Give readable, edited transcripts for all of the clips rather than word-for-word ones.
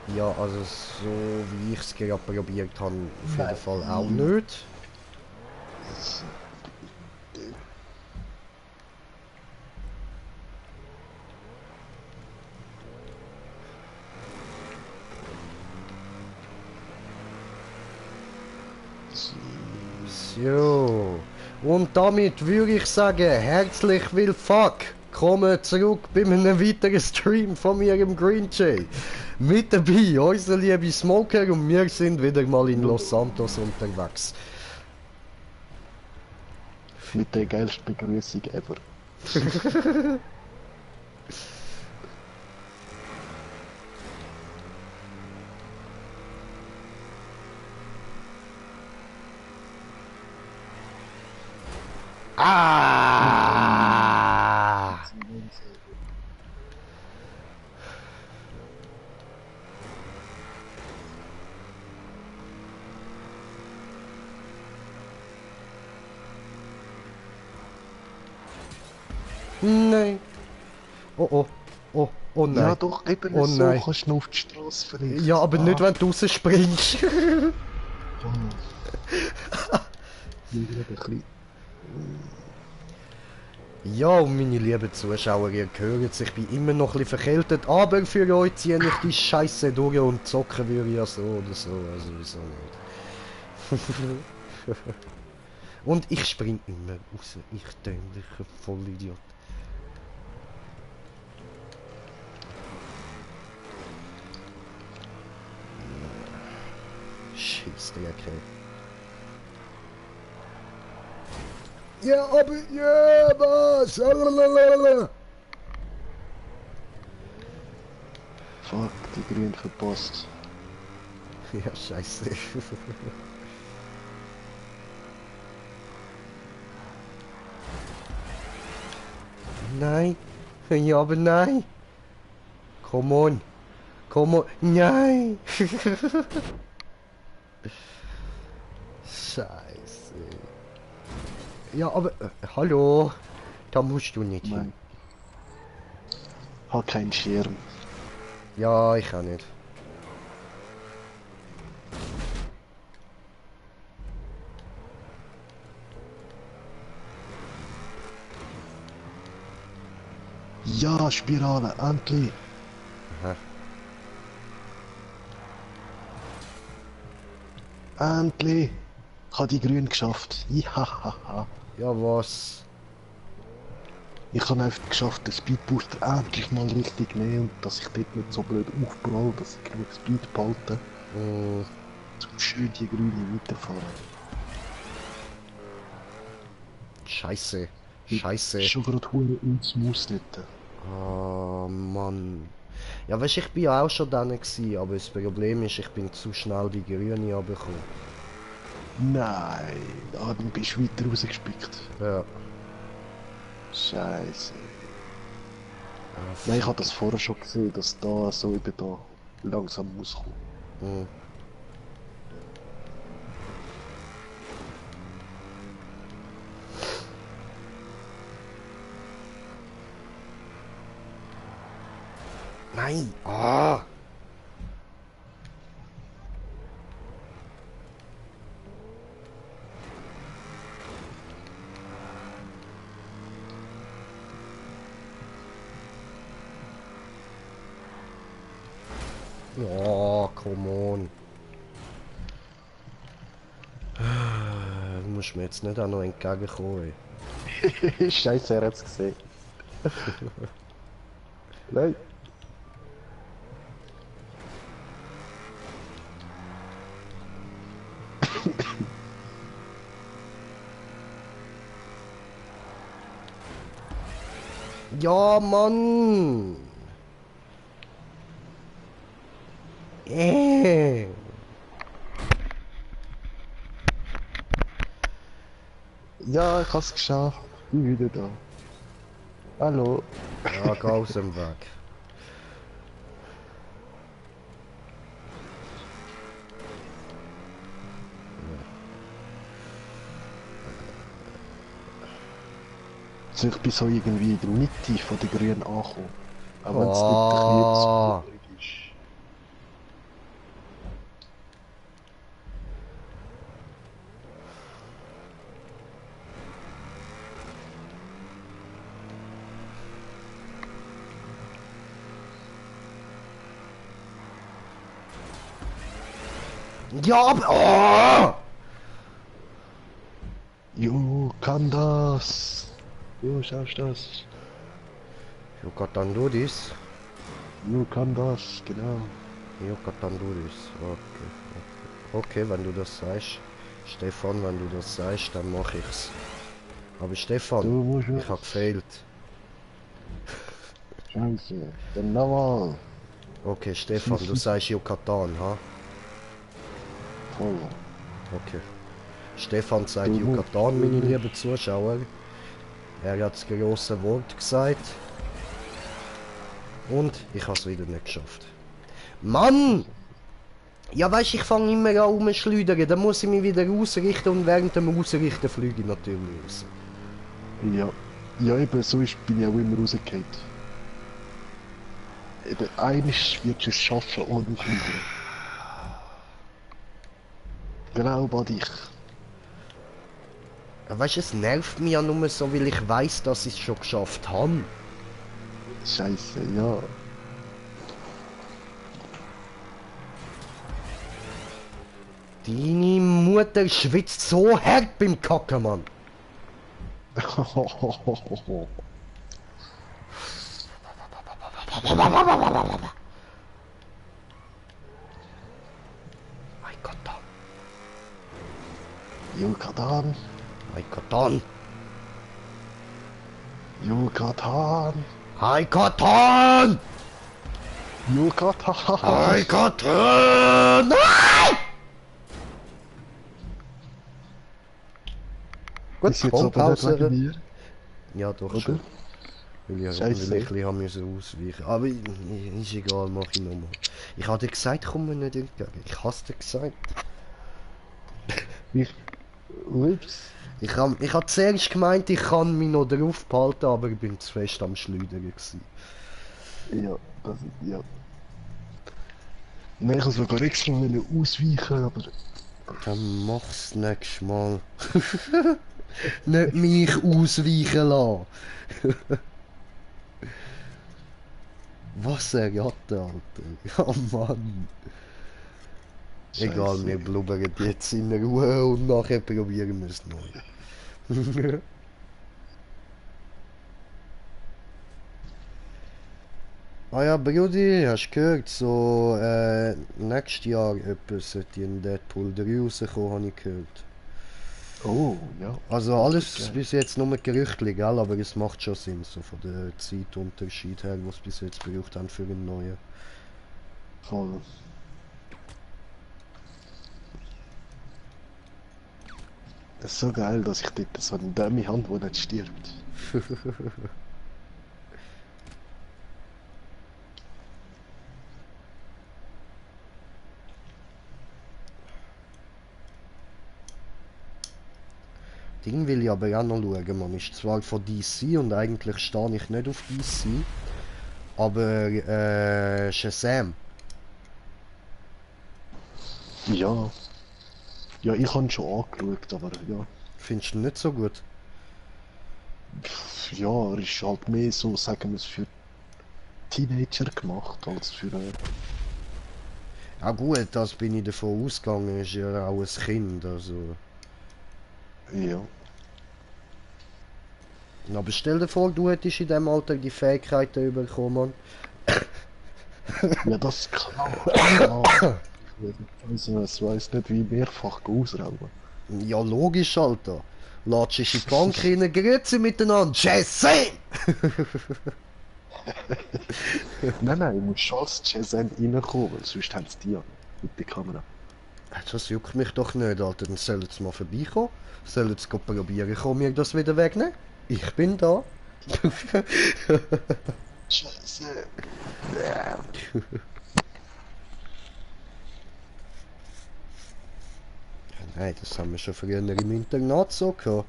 Ja, also so wie ich es gerade probiert habe, auf jeden Nein. Fall auch nicht. So. Und damit würde ich sagen, herzlich willkommen zurück bei einem weiteren Stream von mir im Green Jay. Mit dabei unser liebe Smoker und wir sind wieder mal in Los Santos unterwegs. Mit der geilsten Begrüßung ever. Ah! Nein. Oh oh. Oh, oh Ja nein. doch, eben Oh so nein. kannst du noch auf die Straße Ja, vielleicht. aber nicht, Ah, wenn du rausspringst. Mann. Ich gerade ein bisschen... Ja, und meine lieben Zuschauer, ihr hört, ich bin immer noch ein bisschen verkältet, aber für euch ziehe ich die Scheiße durch und zocken würde ich ja so oder so, also wieso nicht. Und ich spring immer raus, ich dämlicher Vollidiot. Scheissdreck, ey. Ja, aber, ja, was? Fuck, die Grün verpasst. Ja, scheiße. Nein. Ja, aber nein. Come on. Come on. Nein. Scheiße. Ja, aber... hallo. Da musst du nicht hin. Nein, hat keinen Schirm. Ja, ich auch nicht. Ja, Spirale, endlich. Aha. Endlich. Ich habe die Grün geschafft. Ja, Ja, was? ich habe einfach geschafft, den Speedbooster endlich mal richtig nehmen und dass ich dort nicht so blöd aufprall, dass ich genug Speed behalte, Hm, um schön die Grüne weiterfahren. Scheiße. Ist Scheiße. schon gerade hure unsmooth dort. Oh, Mann. Ja, weißt, ich bin ja auch schon da gewesen, aber das Problem ist, ich bin zu schnell die Grüne abgekommen. Nein, dann bist du weiter rausgespickt. Ja. Scheiße. Ah, Nein, ich habe fuck. das vorher schon gesehen, dass da so über da langsam muss kommen. Hm. Nein! Ah! Ja, come on. Du musst mir jetzt nicht auch noch entgegenkommen, ey. Scheiße, er hat's gesehen. Nein. Ja, Mann! Äh. Ja, ich hab's geschafft. Bin wieder da. Hallo. Ja, geh aus dem Weg. Also ich bin so irgendwie in der Mitte von der Grünen angekommen. Auch wenn es nicht ein bisschen zu Ah, blöd ist. Ja, aber... Jo, kann das. Jo, schaust das. Jo, Katan du dies. Jo, kann das, genau. Jo, Katan du dies. Okay. Okay, wenn du das sagst. Stefan, wenn du das sagst, dann mach ich's. Aber Du Stefan, musst ich hab gefehlt. Scheiße. Dann nochmal. Okay, Stefan, du sagst Yucatan, ha? Voll. Okay. Stefan sagt Du musst- Yucatan, meine lieben Zuschauer. Er hat das grosse Wort gesagt. Und ich habe es wieder nicht geschafft. Mann! Ja, weißt, ich fange immer an rumzuschleudern. Dann muss ich mich wieder ausrichten und während dem Ausrichten fliege ich natürlich raus. Ja. Ja, eben so bin ich auch immer rausgefallen. Eben, eines wird es schaffen ohne Fliegen. Genau bei dich. Ja, weißt, es nervt mich ja nur so, weil ich weiß, dass ich es schon geschafft habe. Scheiße, ja. Deine Mutter schwitzt so hart beim Kacken, Mann. Mein Gott, da. Yucatan. Mein Gott, Yucatan. Mein Gott, Yucatan. Mein Gott, nein! Gut, Ist jetzt komm, aber nicht Pause. wegen mir, Ja, doch oder? schon. Weil ich Scheiße. ein bisschen haben müssen ausweichen. Aber ist egal, mach ich nochmal. Ich habe dir gesagt, komm mir nicht entgegen. Ich hab's dir gesagt. Ups. Ich hab zuerst gemeint, ich kann mich noch drauf behalten, aber ich bin zu fest am Schleudern gewesen. Ja, das ist, ja. Nein, ich wollte sogar extra ausweichen, aber... Dann mach's nächstes Mal. Nicht mich ausweichen lassen. Was eine Ratte, Alter. Ja, Mann. Egal, Scheiße. wir blubbern jetzt in Ruhe und nachher probieren wir es neu. Ah ja, Brudi, hast du gehört, so nächstes Jahr etwa sollte in Deadpool 3 rauskommen, habe ich gehört. Oh, ja. Also alles Geil. bis jetzt nur Gerüchte, gell, aber es macht schon Sinn, so von der Zeitunterschied her, was bis jetzt gebraucht haben für einen neuen. Voll. Das ist so geil, dass ich dort so einen Dummy habe, der nicht stirbt. Ding will ich aber auch noch schauen, man ist zwar von DC und eigentlich stehe ich nicht auf DC, aber Shazam. Ja. Ja, ich habe ihn schon angeschaut, aber ja. Findest du nicht so gut? Ja, er ist halt mehr so, sagen wir es, für Teenager gemacht, als für... Ja gut, das bin ich davon ausgegangen, ist ja auch ein Kind, also... Ja. Aber stell dir vor, du hättest in dem Alter die Fähigkeiten bekommen. Ja, das kann auch. Also, es weiss nicht, wie mehrfach ausrauben. Ja, logisch, Alter. Latschst in die Bank rein, grüezi miteinander, Jesse! Nein, du musst schon als Jazz reinkommen, weil sonst haben sie die an. Mit der Kamera. Das juckt mich doch nicht, Alter. Dann sollen sie mal vorbeikommen. Sollen sie probieren, kann mir das wieder wegnehmen? Ich bin da. Scheiße. Nein, das haben wir schon früher im Internat so gehabt.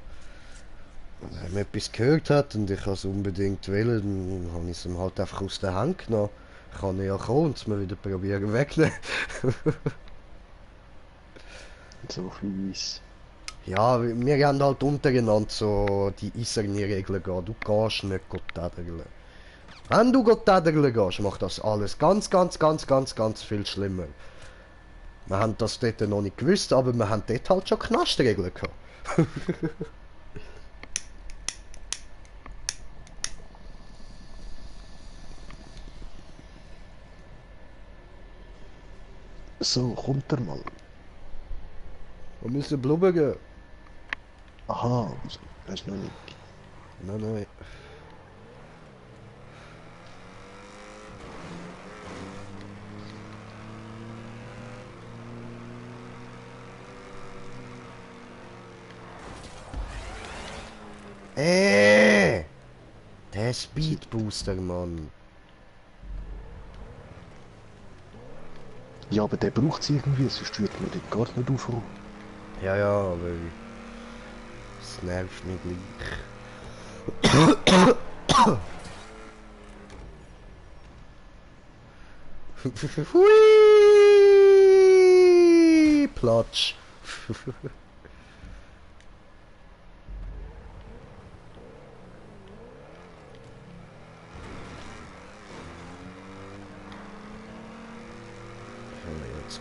Und wenn man etwas gehört hat und ich es unbedingt will, dann habe ich es ihm halt einfach aus der Hand genommen. Kann er ja kommen und es mir wieder probieren wegnehmen. So fies. Ja, wir haben halt untereinander so die eiserne Regeln gehen. Du gehst nicht tädeln. Wenn du tädeln gehst, macht das alles ganz viel schlimmer. Wir haben das dort noch nicht gewusst, aber wir haben dort halt schon Knastregeln gehabt. So, kommt er mal. Wir müssen blubbern. Aha, weißt du noch nicht. Nein, nein. Der Speedbooster, Mann. Ja, aber der braucht es irgendwie, sonst würde man den gar nicht aufrufen. Ja, ja, aber es nervt mich gleich. Hui! Platsch.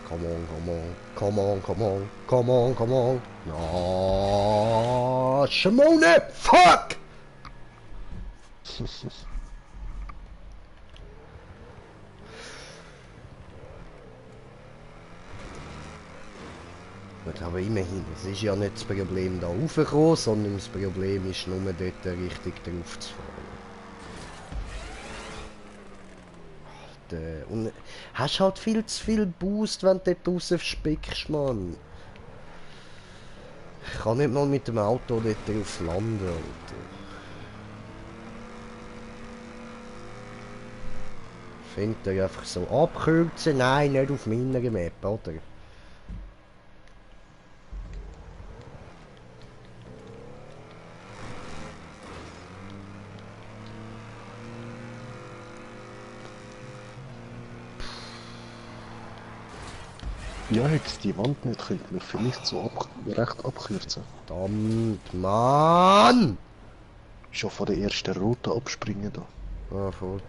Come on, come on, come on, come on, come on, come on. No, Shimone, fuck! Gut, aber immerhin, es ist ja nicht das Problem da raufgekommen, sondern das Problem ist nur dort richtig drauf zu fahren. Und hast halt viel zu viel Boost, wenn du dort raus spickst, Mann. Ich kann nicht mal mit dem Auto dort drauf landen, Alter. Findet er einfach so abkürzen? Nein, nicht auf meiner Map, oder? Ja, hätte die Wand nicht, könnte man vielleicht so recht abkürzen. Verdammt, Mann! Schon von der ersten Route abspringen da. Ah, voll.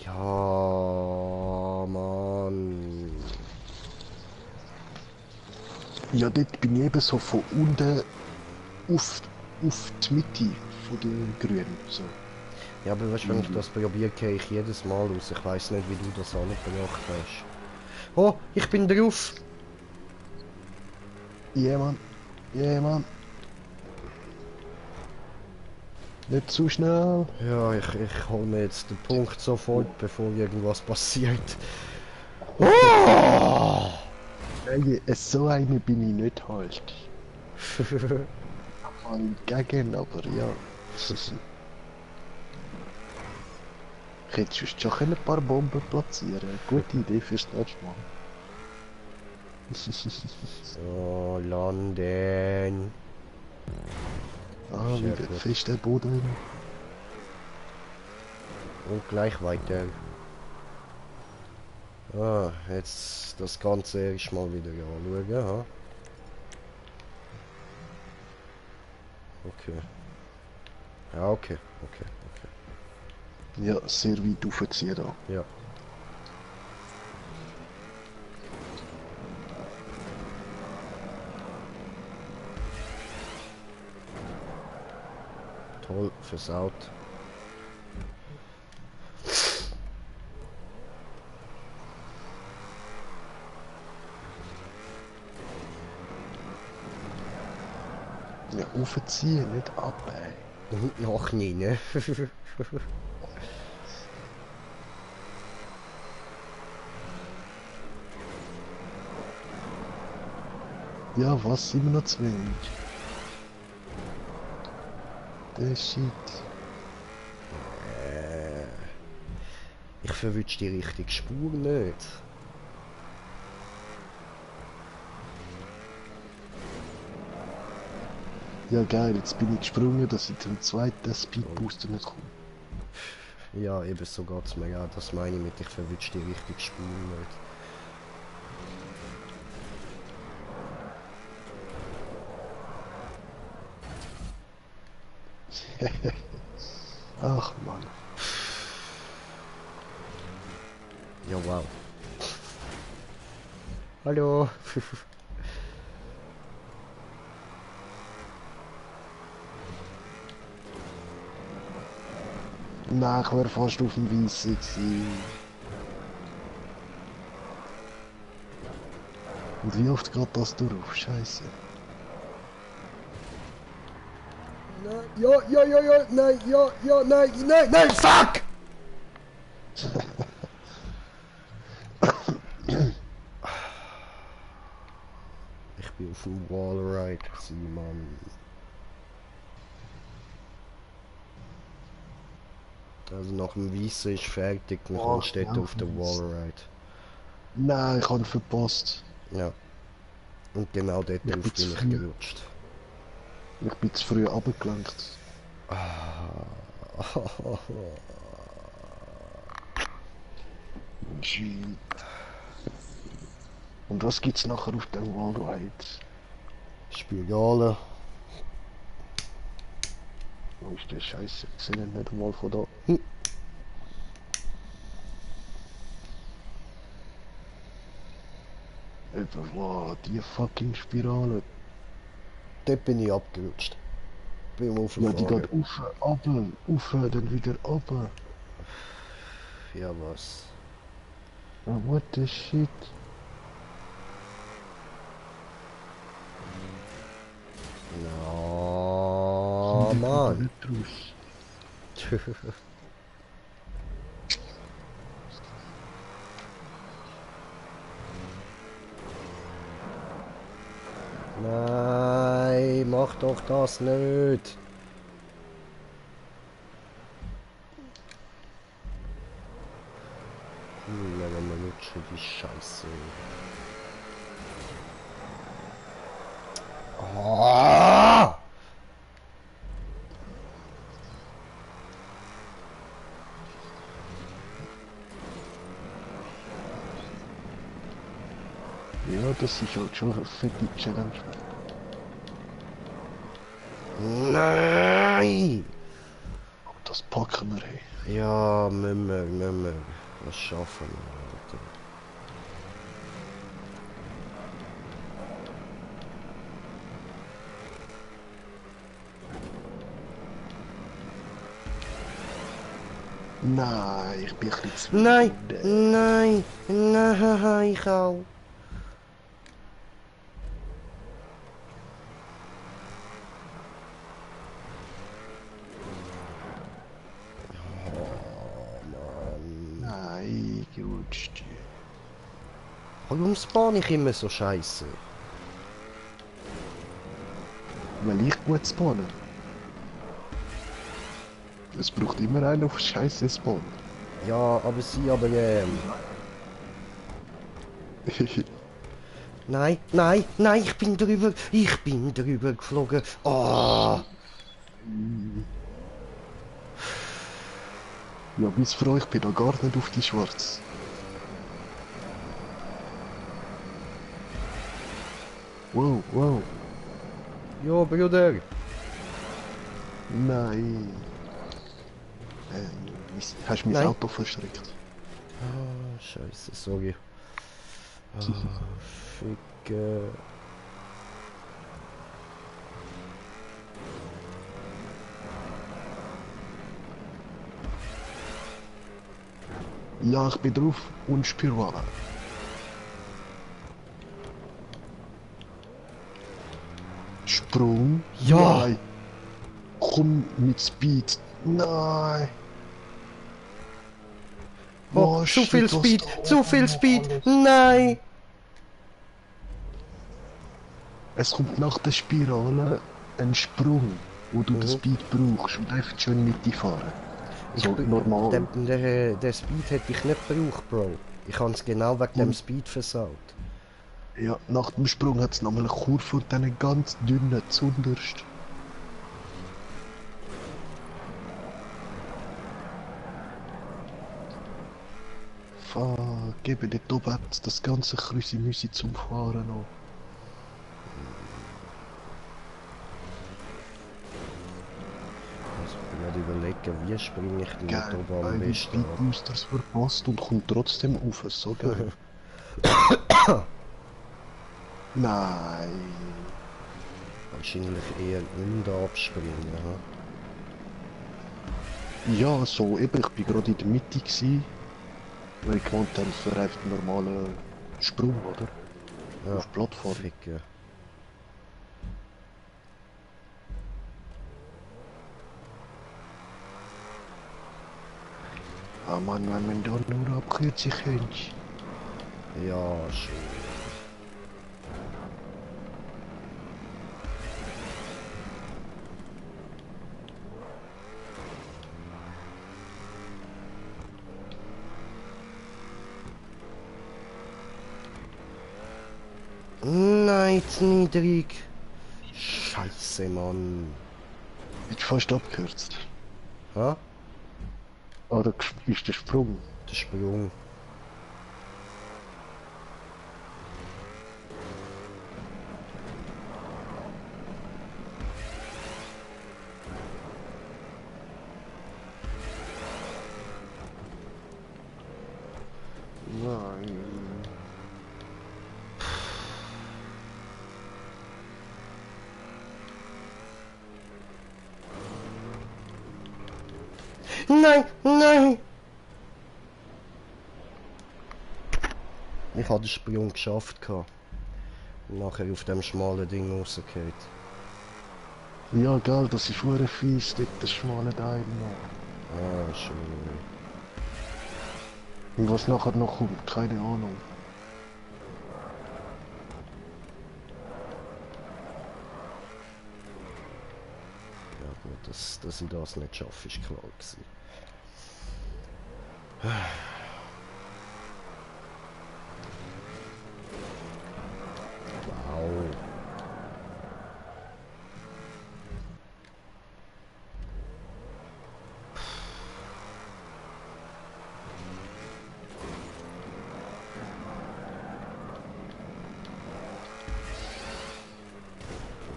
Ja, Mann. Ja, dort bin ich eben so von unten auf die Mitte von den Grünen. So. Ja, aber weißt du, wenn ich das probiere, gehe ich jedes Mal raus. Ich weiß nicht, wie du das angebracht hast. Oh, ich bin drauf! Ja, Mann. Ja, Mann. Nicht zu schnell. Ja, ich hole mir jetzt den Punkt sofort, bevor irgendwas passiert. Oh! Hey, so eine bin ich nicht halt. Mal entgegen, aber ja. Ich hätte sonst schon ein paar Bomben platzieren. Gute Idee fürs nächste Mal. So, landen. Ah, Sehr wieder gut. fester Boden. Und gleich weiter. Ah, jetzt das Ganze erstmal wieder anschauen. Ha? Okay. Ja, okay, okay, okay. Ja, sehr weit aufziehen da. Ja. Toll, versaut. Ja, aufziehen, nicht ab, ey. Und noch nie, ne? Ja, was sind wir noch zu wenig? Der Shit. Ich verwünsche die richtige Spur nicht. Ja geil, jetzt bin ich gesprungen, dass ich zum zweiten Speedbooster nicht komme. Ja, eben so geht's mir auch. Das meine ich mit, ich verwünsche die richtige Spur nicht. Ach Mann. Ja, wow. Hallo. Nein, ich wäre fast auf dem Weissen gewesen. Und wie oft geht das durch? Scheiße. Nein, ja, ja, ja, ja, nein, ja, ja, nein, nein, nein, fuck! Ich bin auf dem Wallride gewesen, Mann. Also nach dem Weissen ist fertig, dann Oh, kannst du dort auf den Wallride. Nein, ich habe ihn verpasst. Ja. Und genau dort Ich drauf bin zu bin ich früh. gerutscht. Ich bin zu früh abgelenkt. Shit. Und was gibt's nachher auf dem Wallride? Spirale. Wo ist der Scheiße? Ich sehe ihn nicht einmal von da. Eben, wow, die fucking Spirale. Dort bin ich abgerutscht. Bin Ja, aufgefahren. die geht auf, dann wieder runter. Ja, was? What the shit? Ja, Ich komme Mann. nicht raus. Nein, mach doch das nicht. Wenn man lutscht, die Scheiße. Ah! Ja, das ist halt schon eine fette Challenge. Nein! Das packen wir, hey. Ja, müssen wir. Was schaffen wir, Alter? Nein, ich bin ein bisschen zu Nein, weit. nein, nein, ich auch. Nein, gerutscht. Warum spawn ich immer so scheiße? Weil ich gut spawnen. Es braucht immer einen auf Scheiße Spawn. Ja, aber sie, nein, nein, nein, ich bin drüber geflogen. Oh, Ja, bis froh, ich bin da gar nicht auf die Schwarz. Wow, wow. ja, Bruder. Nein. Hast du mein Nein. Auto verschreckt? Ah, scheiße, sorry. Ah, Ficke. Ja, ich bin drauf und Spirale. Sprung. Ja. Nein. Komm mit Speed. Nein. Oh, Oh, zu shit, viel was Speed, da zu viel oben Speed. alles. Nein. Es kommt nach der Spirale ein Sprung, wo du den Speed brauchst und einfach schön in die Mitte fahren. So normal. Der Speed hätte ich nicht gebraucht, Bro. Ich habe es genau wegen dem Speed versaut. Ja, nach dem Sprung hat es nochmal eine Kurve und dann eine ganz dünne zunderst. Fuck, gebe dort oben hat's das ganze Krüsi-Müsi zum Fahren noch. Was überlegen, wie springe ich denn mit Geil, oben am beide besten ab. Speedboosters verpasst und kommt trotzdem auf. So geil. Nein. Wahrscheinlich eher unten abspringen. Ha? Ja, so eben, ich bin gerade in der Mitte gewesen, weil ich gemeint habe, es wäre einfach ein normaler Sprung, oder? Ja, Auf die Plattform. ficken. Ah Mann, wenn man da nur abkürzen könnte. Ja, schon. Nein, zu niedrig. Scheiße, Mann. Jetzt fast abgekürzt. Ha? Oder ist der Sprung? Der Sprung. Nein. Nein, nein! Ich habe den Sprung geschafft. Und nachher auf dem schmalen Ding rausgefallen. Ja, gell, das ist verdammt fies, dort das schmale Teil noch. Ah, schon. Und was nachher noch kommt, keine Ahnung. Ja gut, dass ich das nicht schaffe, ist klar gewesen. Wow.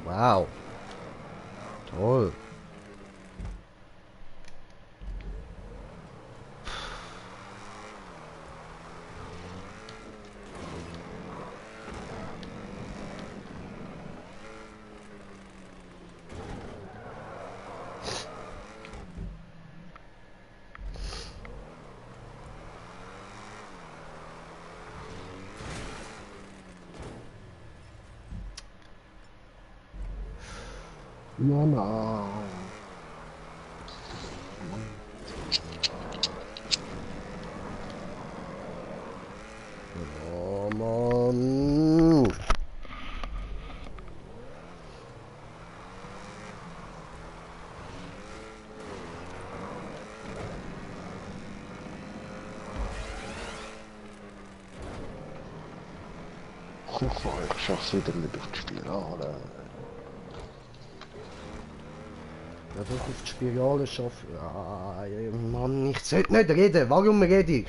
Wow. Toll. Ja, na. Oh Mann. Ich schaff's wieder nicht auf die Spirale. Ja, doch auf die Spirale schaffen. Ah, Mann, ich sollte nicht reden. Warum rede ich?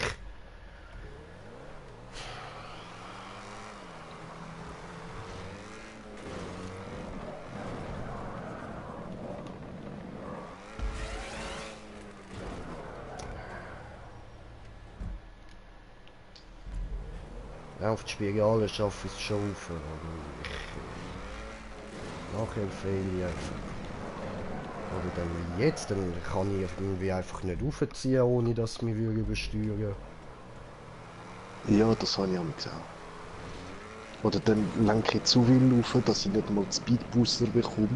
Ja, auf die Spirale schaffe ich es schon auf. Nachher fehle ich einfach. Oder dann wie jetzt, dann kann ich irgendwie einfach nicht aufziehen, ohne dass es mich übersteuern würde. Ja, das habe ich auch gesehen. Oder dann lenke ich zu viel auf, dass ich nicht mal den Speedbooster bekomme.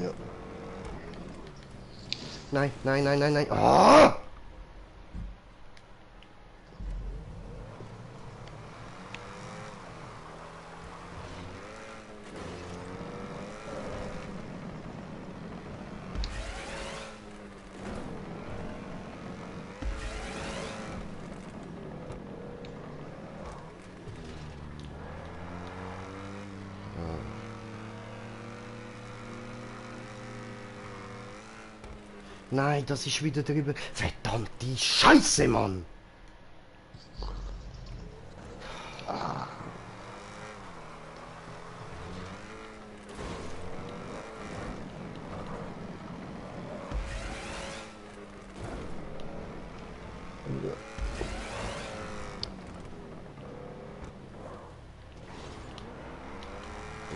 Ja. Nein, nein, nein, nein, nein. Ah! Nein, das ist wieder drüber. Verdammte Scheiße, Mann!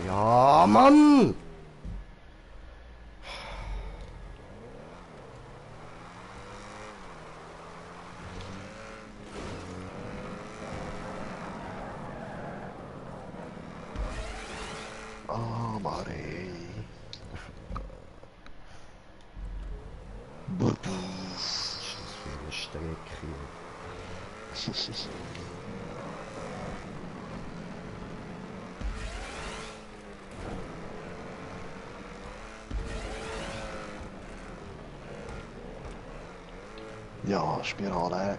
Ja, Mann! Ah, Mann, ey. Was ist das für eine Strecke hier? Ja, Spirale.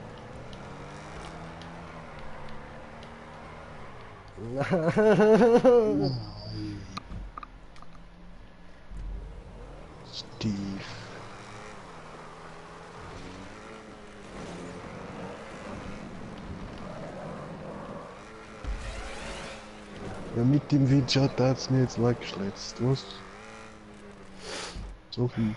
Steve. Ja, mit dem Windschatten hat es mir jetzt weggeschletzt, was? So viel.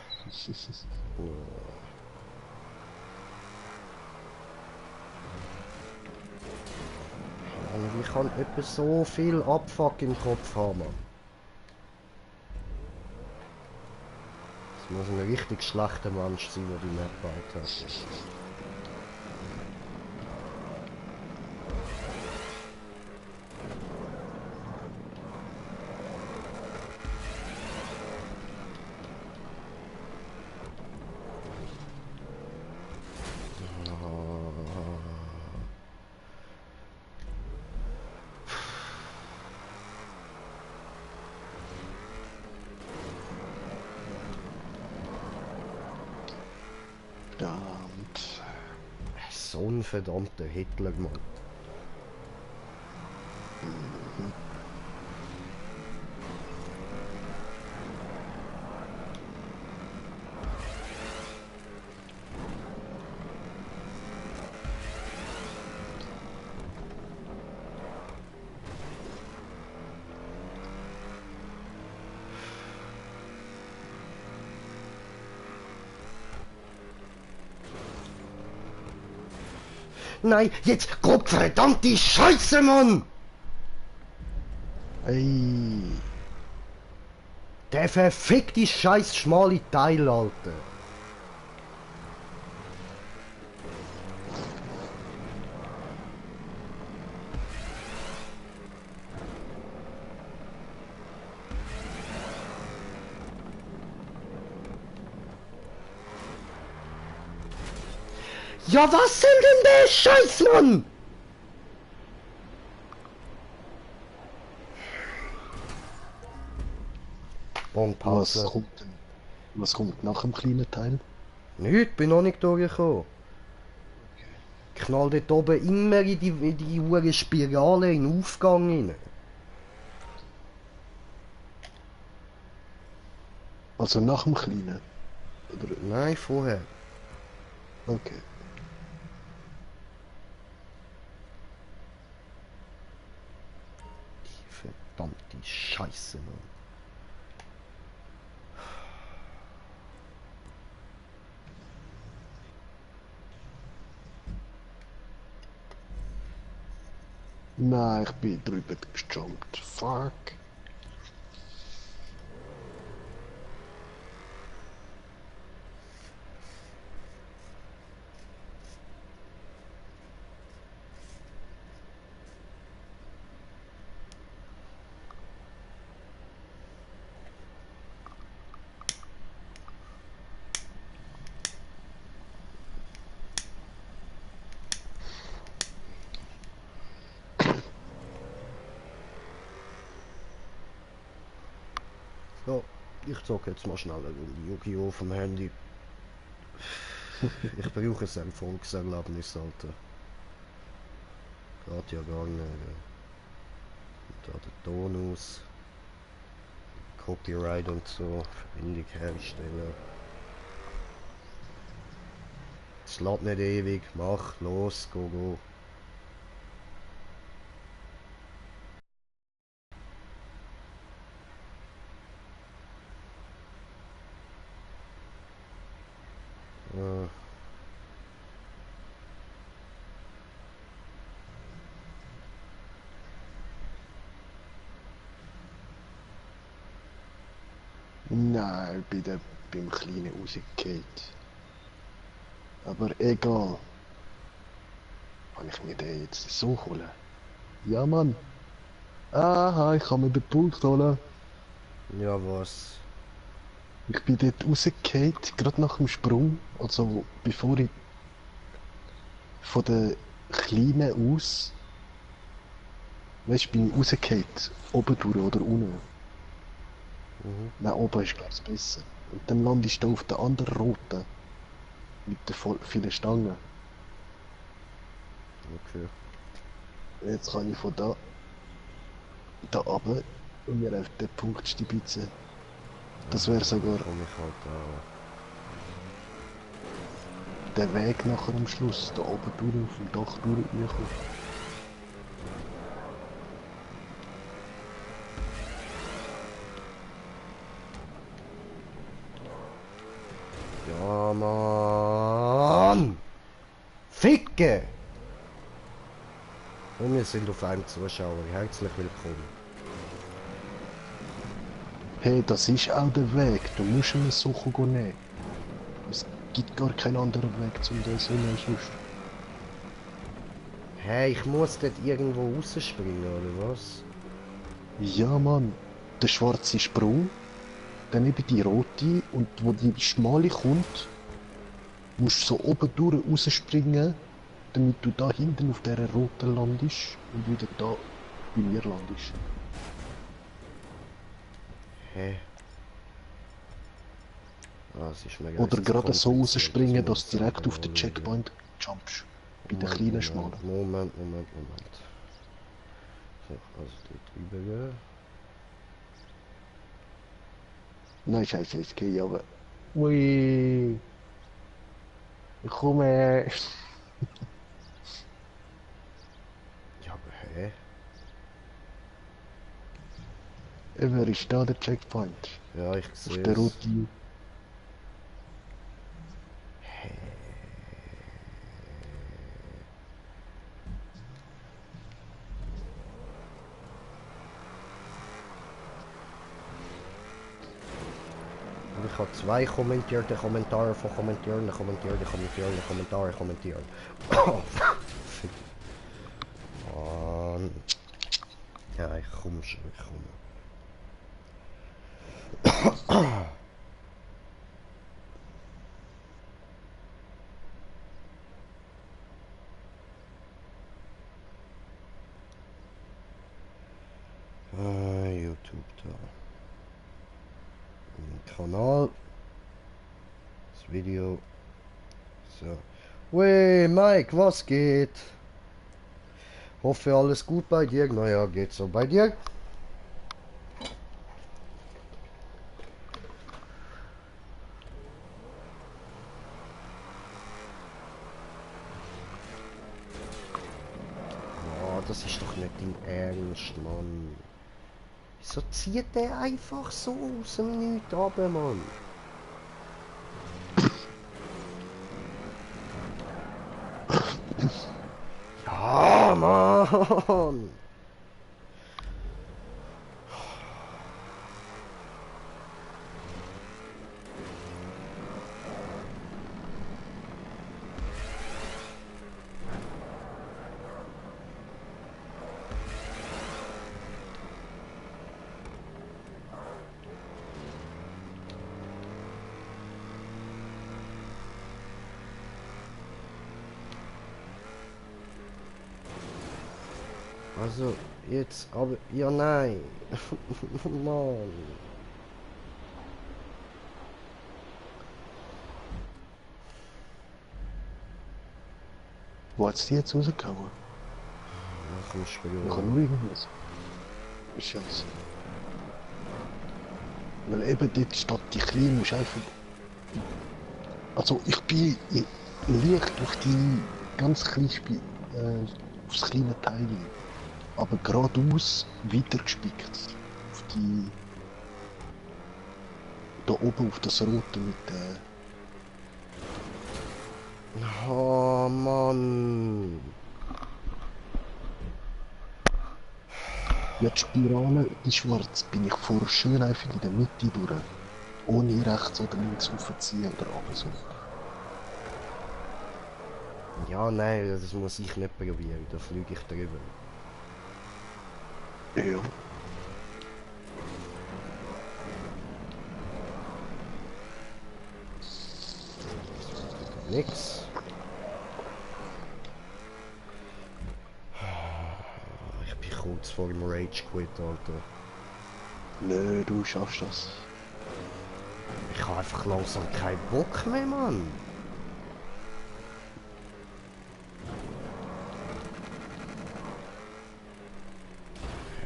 Mann, ich kann etwa so viel Abfuck im Kopf haben, Mann. Das muss ein richtig schlechter Mensch sein, der die Map gebaut hat. Verdammt. So ein verdammter Hitler, Mann. Nein, jetzt Gottverdammt Scheiße, Mann! Ey. Der verfickte scheiß schmale Teil, Alter. Ja, was soll denn der Scheiß, Mann? Und Was Pause. kommt denn? Was kommt nach dem kleinen Teil? Nicht, bin noch nicht durchgekommen. Knall dort oben immer in die hure Spirale in den Aufgang rein. Also nach dem kleinen? Oder? Nein, vorher. Okay. Die verdammte Scheiße, Mann. Nein, ich bin drüber gejumpt. Fuck. So, ich zocke jetzt mal schnell eine Runde Yu-Gi-Oh! Vom Handy. Ich brauche ein Erfolgserlebnis, Alter. Geht ja gar nicht. Da der Ton aus. Copyright und so. Verbindung herstellen. Es lädt nicht ewig. Mach, los, go, go. Äh. Nein, beim Kleinen rausgefallen. Aber egal. Kann ich mir den jetzt so holen? Ja, Mann. Aha, ich kann mir den Pult holen. Ja, was? Ich bin dort rausgefallen, gerade nach dem Sprung. Also, bevor ich von der Kleinen aus. Weißt du, bin ich rausgefallen. Oben durch oder unten. Mhm. Nein, oben ist glaube ich besser. Und dann landest du auf der anderen roten. Mit den vielen Stangen. Okay. Jetzt kann ich von da runter und mir auf den Punkt stibitzen. Das wäre sogar Komm ich halt da. der Weg nachher am Schluss. Da oben durch, auf dem Dach durch reinkommen. Ja, Mann! Ficke! Und wir sind auf einem Zuschauer. Herzlich willkommen. Hey, das ist auch der Weg. Du musst ihn so nehmen. Es gibt gar keinen anderen Weg zum das zu nehmen sonst. Hey, ich muss dort irgendwo rausspringen, oder was? Ja, Mann. Der schwarze Sprung, dann eben die rote und wo die schmale kommt, musst du so oben durch rausspringen, damit du da hinten auf dieser roten landest und wieder da bei mir landest. Hä? Ah, es ist mir Oder jetzt zu gerade so kompliziert. Das rausspringen, muss dass ich du direkt selber auf den anschauen. Checkpoint jumpst. Bei den Moment, kleinen Schmalen. Moment. So, also dort drüber gehen. Nein, scheiße, es geht aber. Ui. Ich komme. Ja, aber hä? Wer ist da der Checkpoint? Ja, ich Auf sehe der es. Route. Und ich habe zwei kommentierte Kommentare von kommentierte Kommentare. Oh, fick. Mann. Ja, ich komme schon, ich komme. YouTube da. Kanal. Das Video. So. Wey, Mike, was geht? Hoffe alles gut bei dir. Naja, geht so. Bei dir? Oh, das ist doch nicht dein Ernst, Mann. Wieso zieht der einfach so aus dem Nichts runter, Mann? Ja, Mann! Also, jetzt, aber, ja, nein. Mann. Wo hat's die jetzt rausgehauen? Nach dem Ich Spiel. kann nur irgendwas. Scheiße. Weil eben dort statt die Kleinen musst du einfach. Also ich bin leicht durch die ganz kleine aufs kleine Teil. Aber geradeaus weitergespickt. Auf die. Da oben auf das Rote mit der. Oh, Mann. Ja, die Spirale, die schwarz, bin ich vorher schön einfach in der Mitte durch. Ohne rechts oder links raufziehen oder runter so. Ja, nein, das muss ich nicht probieren, da fliege ich drüber. Ja. Nix. Ich bin kurz vor dem Rage Quit, Alter. Nö, du schaffst das. Ich habe einfach langsam keinen Bock mehr, Mann.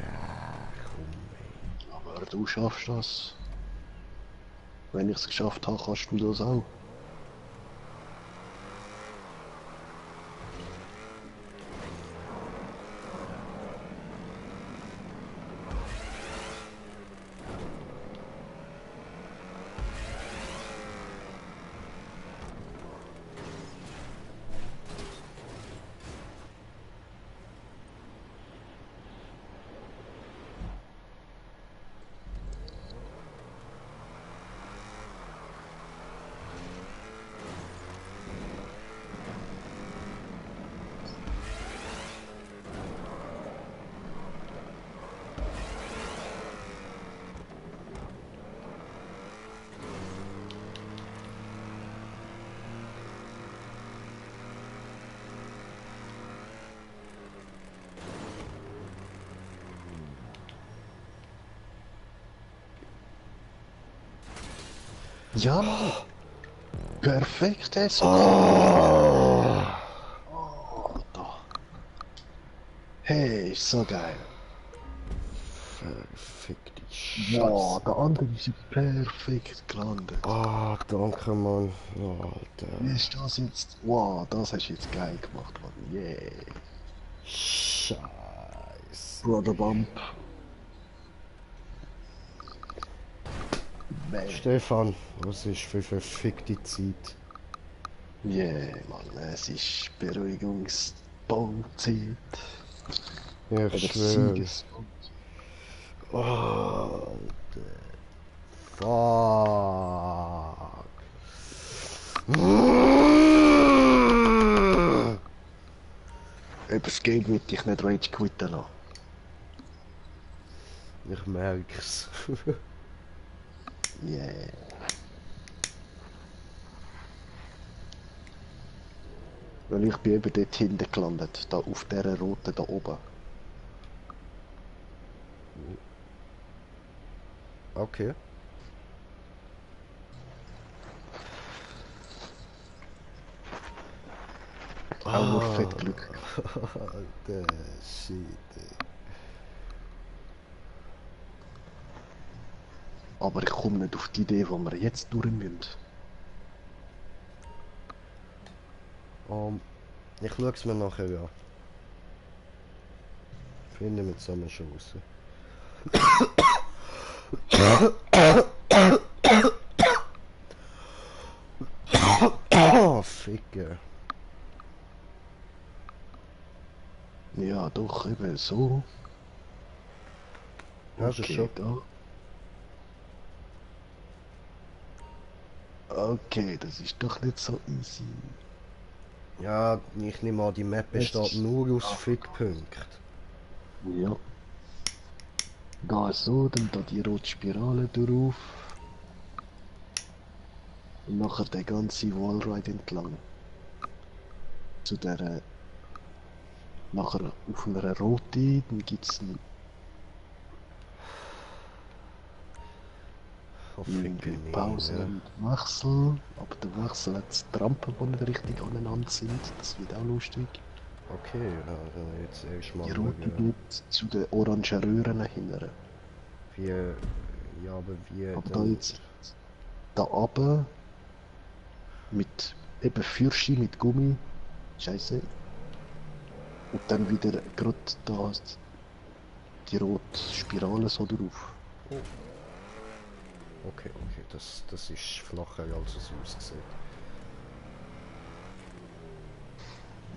Ja, komm, ey. Aber du schaffst das. Wenn ich es geschafft habe, kannst du das auch. Ja, Mann. Perfekt, ey, so Oh. Oh, da. Hey, ist so geil. Fick die Wow, Scheiße. der andere ist perfekt gelandet. Ah, danke, Mann. Alter. Wie ist das jetzt? Wow, das hast du jetzt geil gemacht, Mann. Yeah. Scheiße. Brother Bump. Man. Stefan, was ist für verfickte Zeit? Yeah, Mann, es ist Beruhigungsbauzeit. Ja, Oder ich schwöre. Siegesbauzeit. Oh, fuck. Über das Game will ich nicht Rage quitten lassen. Ich merk's. Yeah. Weil ich bin eben dort hinten gelandet, da auf dieser roten da oben. Okay. Auch nur fett Glück. Alter, shit, ey. Aber ich komme nicht auf die Idee, wo wir jetzt durch müssen. Ich schaue mir nachher an. Finden wir zusammen schon raus. Oh, Ficker. Ja, doch, eben so. Hast du es schon? da. Okay, das ist doch nicht so easy. Ja, ich nehme an, die Map besteht ist- nur aus Fickpunkten. Ja. Da so, dann da die rote Spirale drauf. Und nachher der ganze Wallride entlang. Zu der nachher auf einer roten, dann gibt es einen Oh, Ficker, Pause ja. und Wechsel. Aber der Wechsel hat die Trampen, die nicht richtig aneinander sind. Das wird auch lustig. Okay, also jetzt erstmal Die rote schauen, geht zu den orangen Röhren hinterher. wie... Ja, aber wie Aber da dann... jetzt da runter mit eben Fürschi mit Gummi. Scheiße. Und dann wieder gerade da die rote Spirale so drauf. Okay, das ist flacher als es aussieht.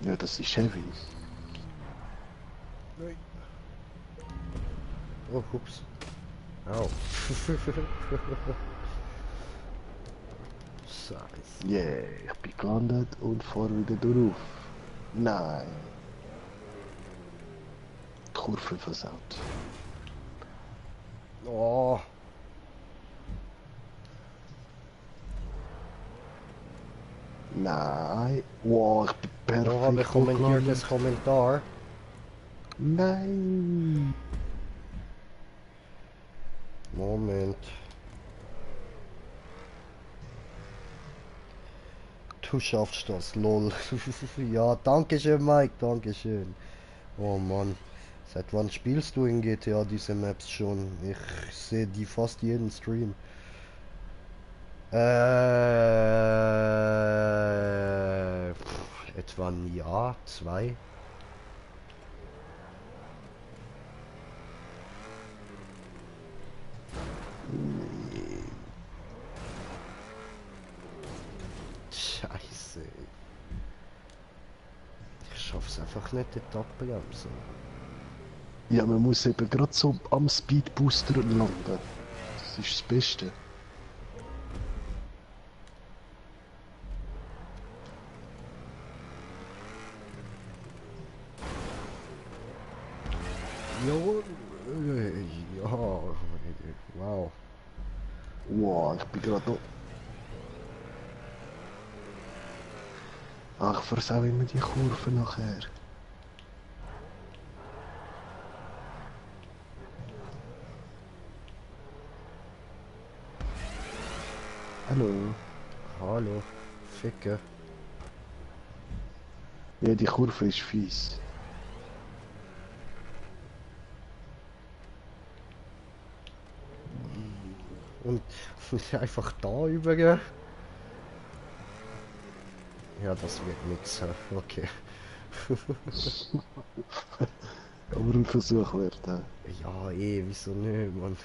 Ja, das ist heavy. Nein. Oh, ups. Au. Scheiße. Yeah, ich bin gelandet und fahr wieder drauf. Nein. Die Kurve versaut. Oh. Nein. Wow, ich bin Da habe ich perfekt kommentiert gelandet. das Kommentar. Nein. Moment. Du schaffst das, lol. Ja, danke schön, Mike, danke schön. Oh Mann. Seit wann spielst du in GTA diese Maps schon? Ich sehe die fast jeden Stream. Etwa ein Jahr, zwei. Scheiße. Ich schaff's einfach nicht, die Abbremsen. Ja, man muss eben gerade so am Speedbooster landen. Das ist das Beste. Jo, ja, wow. Wow, ich bin gerade noch... Ach, ich versau immer die Kurve nachher. Hallo. Hallo, Ficke. Ja, die Kurve ist fies. Und einfach da übergehen. Ja, das wird nix. Okay. Aber ein Versuch wert, hä? Ja, wieso nicht, Mann?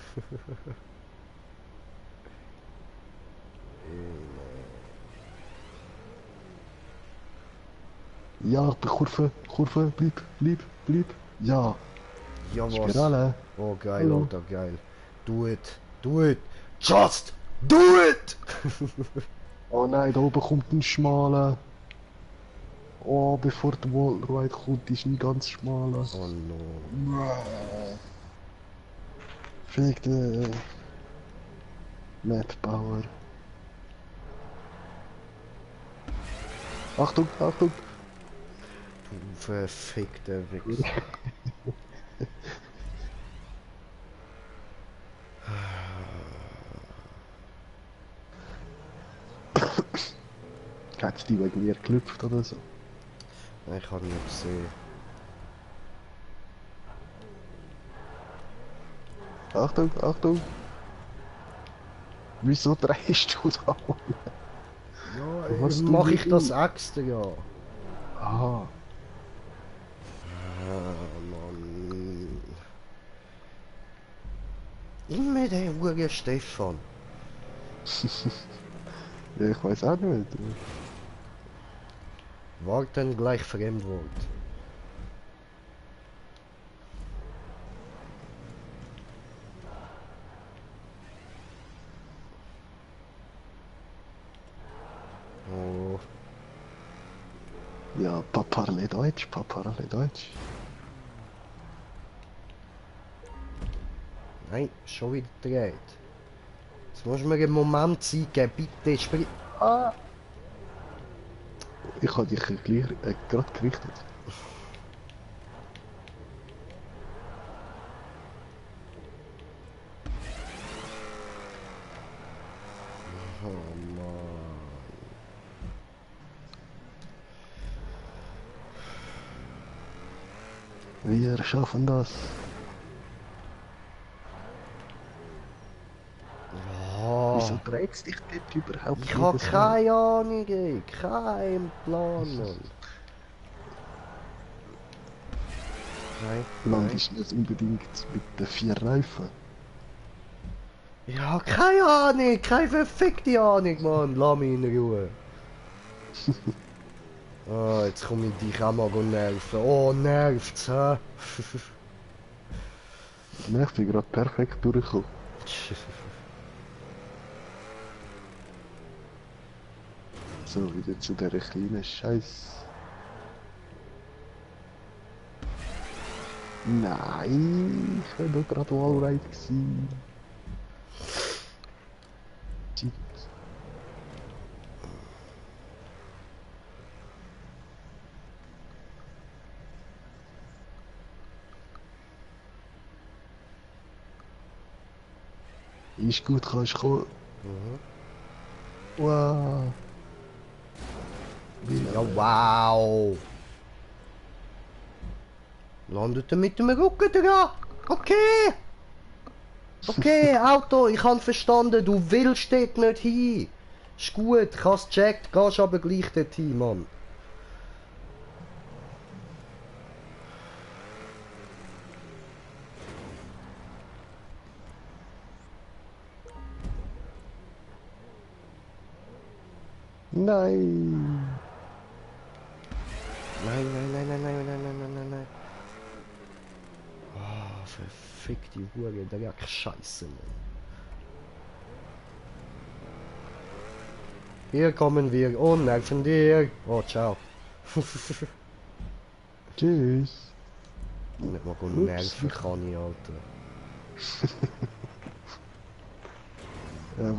Ja, ich bin Kurve, Kurve, bleib. Ja, Ja, was? Spirale. Oh, geil, Hallo. Alter, geil. Do it, just do it! Oh nein, da oben kommt ein schmaler. Oh, bevor der Wallride kommt, ist ein ganz schmaler. Oh no. Fick den Mapbauer. Achtung, Achtung! Du verfickter Wichser. Hat's die wegen mir geklüpft oder so? Ich habe nicht gesehen. Achtung, Achtung! Wieso drehst du da? Ja, Was mach du ich das willst. extra, ja. Aha. Mann. Immer der Hure Stefan. Ja, ich weiß auch nicht. Warten gleich Fremdwort. Oh, Ja, parle Deutsch, parle Deutsch. nein, schon wieder gedreht. Jetzt musst du mir einen Moment Zeit geben, bitte sprich. Ah! Ich habe dich gleich, gerade gerichtet. Oh Mann. Wir schaffen das. Wieso Ja. dreht dich dort überhaupt Ich habe jedes Mal? keine Ahnung, ey. Kein Plan, Mann. Nein, Land nein. ist nicht unbedingt mit den 4 Reifen. Ja, keine Ahnung, keine verfickte Ahnung, Mann. Lass mich in Ruhe. Ah, jetzt komme ich dich auch mal nerven. Oh, nervt's, hä? Nein, ich bin gerade perfekt durchgekommen. So, wieder zu der kleinen Scheiß. Nein, ich war doch gerade Wallride gewesen. Zeit. Ist gut, kannst du kommen. Wow. Ja, wow! Landet er mit dem Rücken dran? Okay! Okay, Auto, ich habe verstanden, du willst dort nicht hin. Ist gut, ich hab's gecheckt, gehst aber gleich dort hin, Mann. Nein. Nein, nein, nein, nein, nein, nein, nein, nein, nein, nein. Oh, verfickte Hure, Dreck, Scheiße, Mann. Hier kommen wir und nerven dir. Oh, ciao. Tschüss. Nicht mal gut Ups. nerven kann ich, Alter.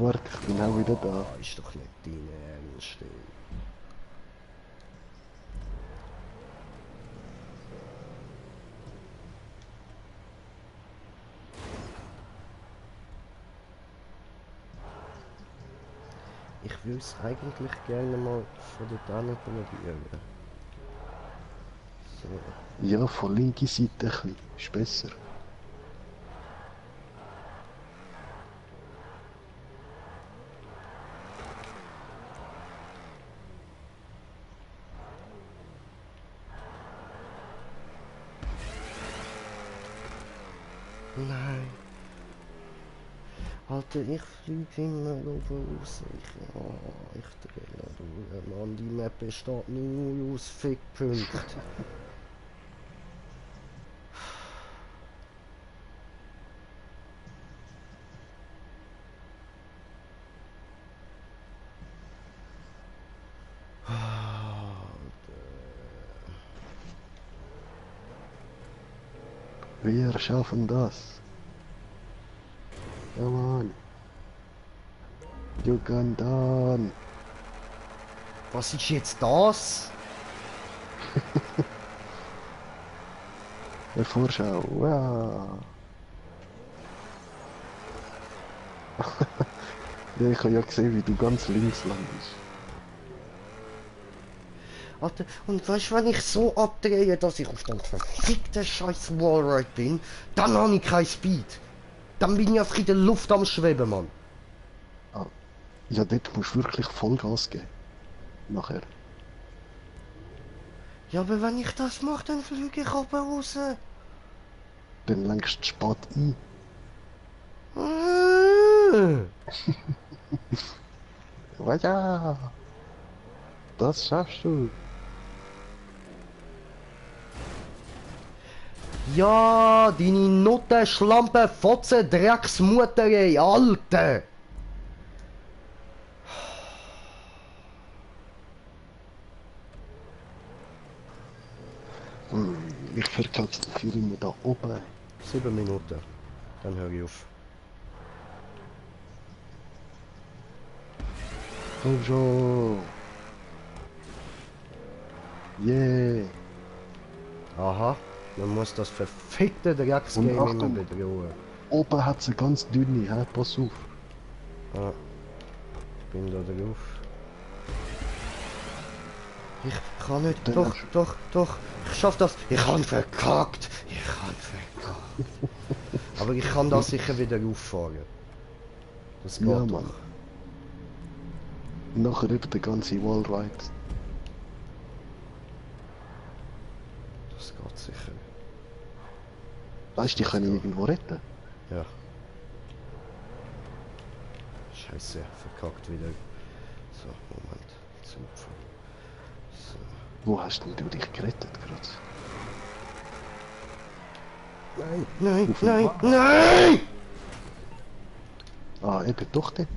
Warte, ich bin auch wieder da. Ah, ist doch nicht dein Ernst, ey. Ich würde es eigentlich gerne mal von dort an probieren. So. Ja, von linker Seite ein bisschen. Ist besser. Nein. Alter, ich fliege immer oben raus. Ich drehe durch. Mann, die Map besteht nur aus Fickpunkten. Wir schaffen das. Ja, Mann. Jugendan. Was ist jetzt das? Eine Vorschau. Wow. Ja, ich habe ja gesehen, wie du ganz links landest. Alter, und weißt du, wenn ich so abdrehe, dass ich auf dem verfickten scheiß Wallride bin, dann habe ich kein Speed. Dann bin ich einfach in der Luft am Schweben, Mann. Ah. Ja, dort musst du wirklich Vollgas geben. Nachher. Ja, aber wenn ich das mache, dann fliege ich oben raus. Dann lenkst du spät ein. Ja, das schaffst du. Ja, deine Nutte, Schlampe, Fotze, Drecksmutter, ey, Alter! Ich verkalkuliere immer da oben. 7 Minuten. Dann höre ich auf. Komm schon. Yeah. Aha, man muss das verfickte Drecksgame Und immer Achtung. bedrohen. Oben hat sie ganz dünne, hä? Pass auf. Ah, ich bin da drauf. Ich kann nicht. Dann Doch, hast doch, doch. Ich schaff das. Ich han verkackt. Ich han verkackt. Aber ich kann das sicher wieder auffahren. Das geht Ja, doch. Mann. Nachher eben der ganze Wallride. Das geht sicher. Weißt du, die können irgendwo retten. Ja. Scheiße, verkackt wieder. So, Moment. Zupfen. So. Wo hast denn du dich gerettet gerade? Nein, nein, nein, nein! Ah, eben doch dort.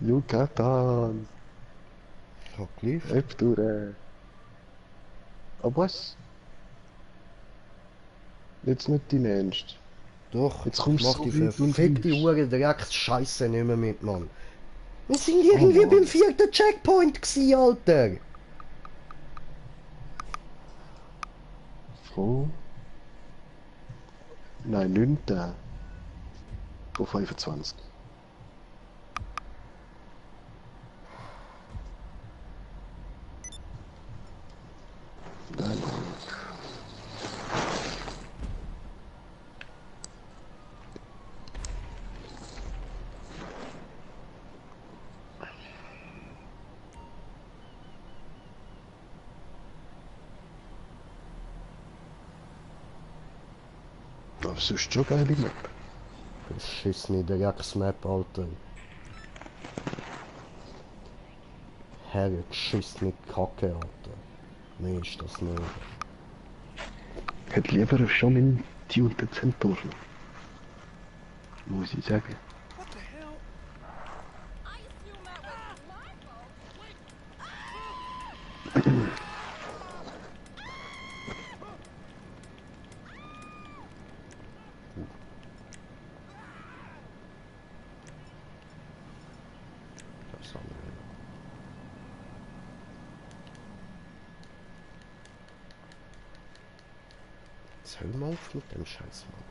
Yucatan. Hat geliefert. Epture. Aber was? Jetzt nicht dein Ernst. Doch, Jetzt ich kommst mach du die so weit und verfickte liegst. Uhr direkt Scheiße nicht mehr mit, Mann. Wir sind Oh irgendwie Mann. beim 4. Checkpoint gsi, Alter. Von? Nein, 9. Von 25. Nein, aber sonst schon geile Map. Beschissene Drecksmap, Alter. Hergeschissene Kacke, Alter. Mehr ist das nicht. Ich hätte lieber schon in tunten Zentauren. Muss ich sagen. What the hell? I assume that was my fault. Das haben wir. Jetzt hör mal auf mit dem Scheiß, Mann.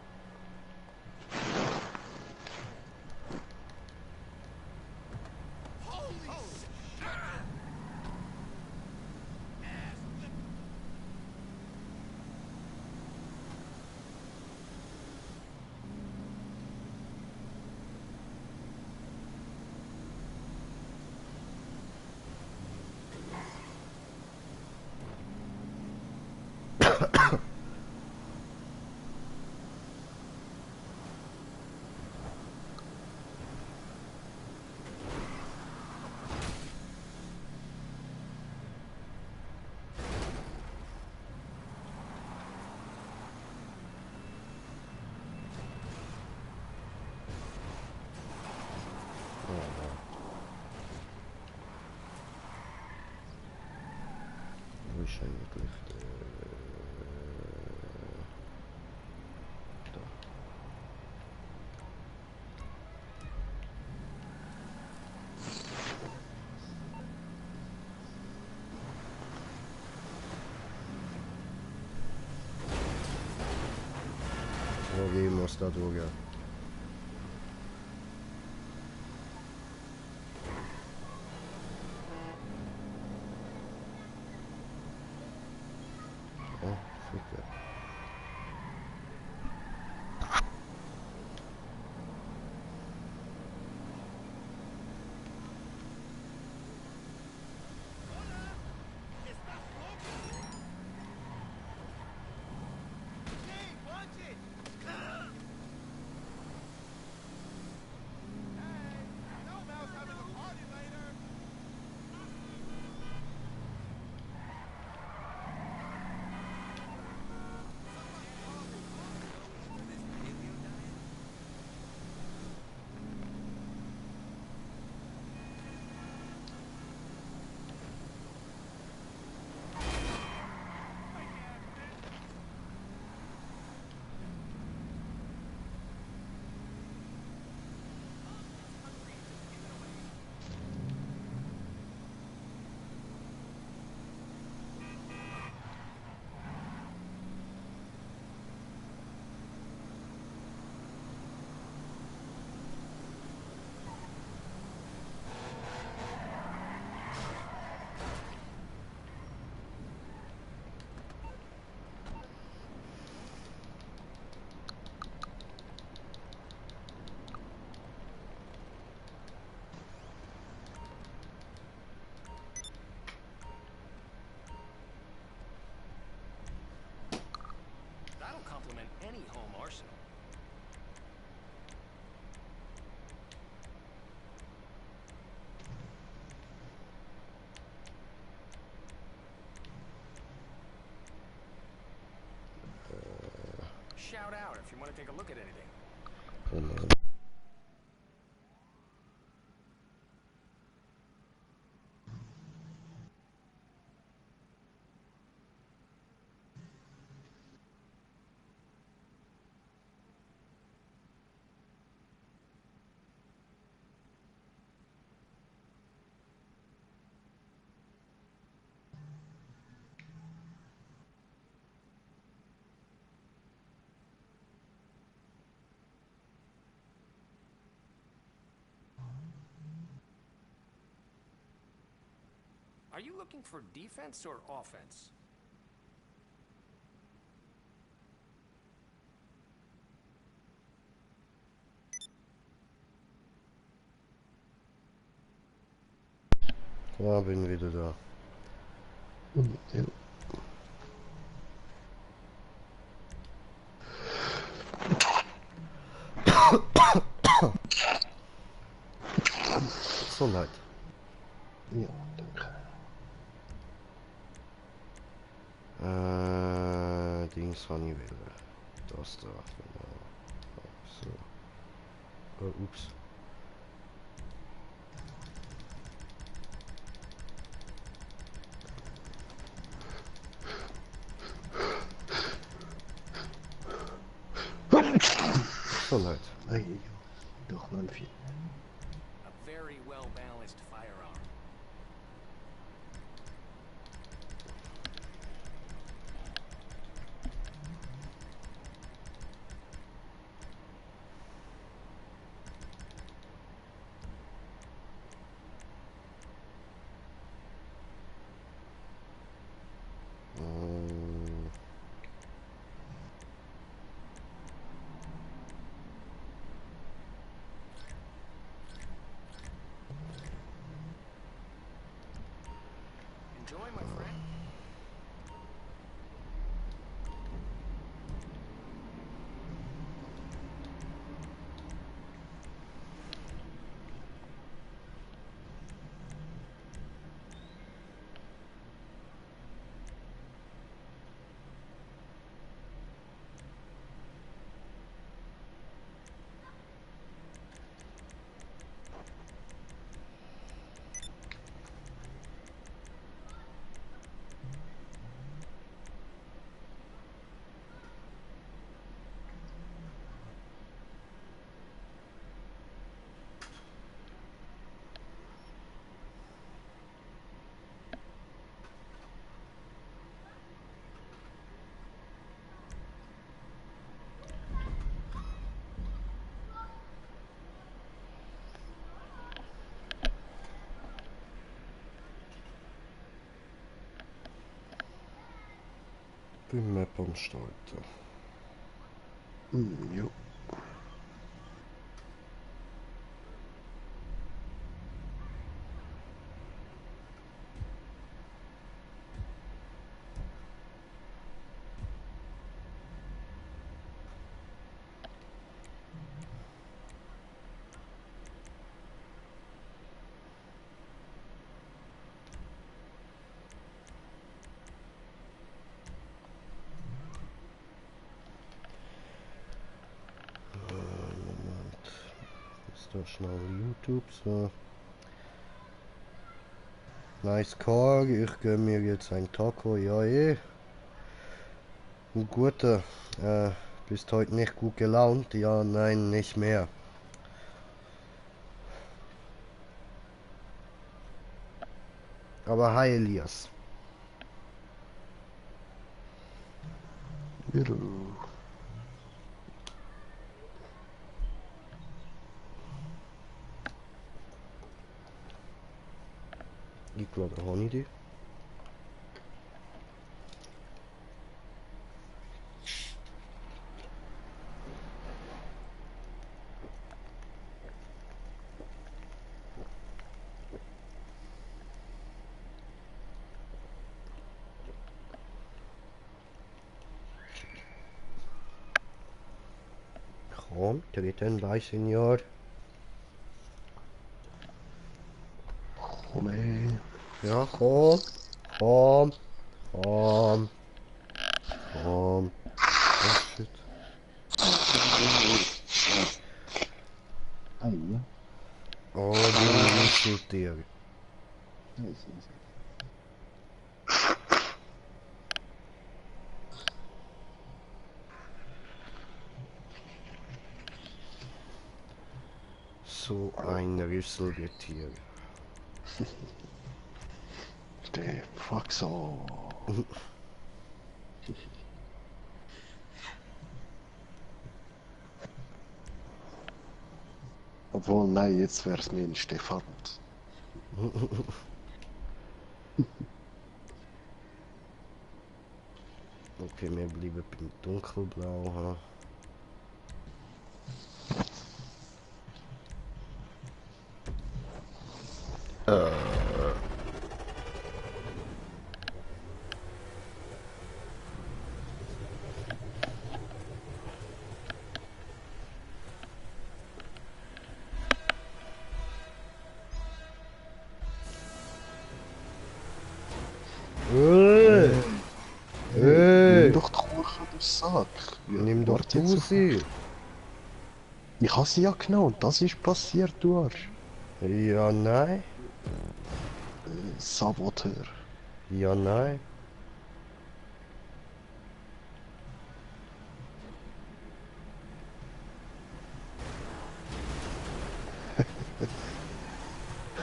Wo ist eigentlich da. Okay, ich muss da durch. Oh, Ficke. Hey, watch it! Hey, no mouse having a party later. That'll complement any home arsenal. Shout out if you want to take a look at anything. Genau. Are you looking for defense or offense? Ja, bin wieder da. Ja. Gesundheit. Ja, danke. Dings habe ich wieder. Das da. Genau. So. Oh, ups. Gesundheit. Ei, ja. Doch mal viel. A very well-balanced firearm. Enjoy, my friend. Bin Map am Starten. Jo. Moment. Ist da schnell YouTube so. Nice Car, ich gönne mir jetzt ein Taco, ja eh. Ein guter, bist heute nicht gut gelaunt? Ja, nein, nicht mehr. Aber hi Elias. Hallo. Ich glaube auch nicht die. Komm, dritten weißen Jahr. Komm ey. Ja, komm. Komm. Komm. Komm. Oh shit. Ei, ja. Oh, du Wieseltier. Nice. So ein Rüsselgetier. Der fuck so. Obwohl, nein, jetzt wär's mir ein Stefan. Okay, wir bleiben beim dunkelblau. Ha? Äh, Nimm äh, doch die Kurve aus Sack. Ja, nimm doch warte die jetzt auf- Uzi. Ich habe sie ja genommen und das ist passiert, du Arsch. Ja, nein. Saboteur. Ja, nein.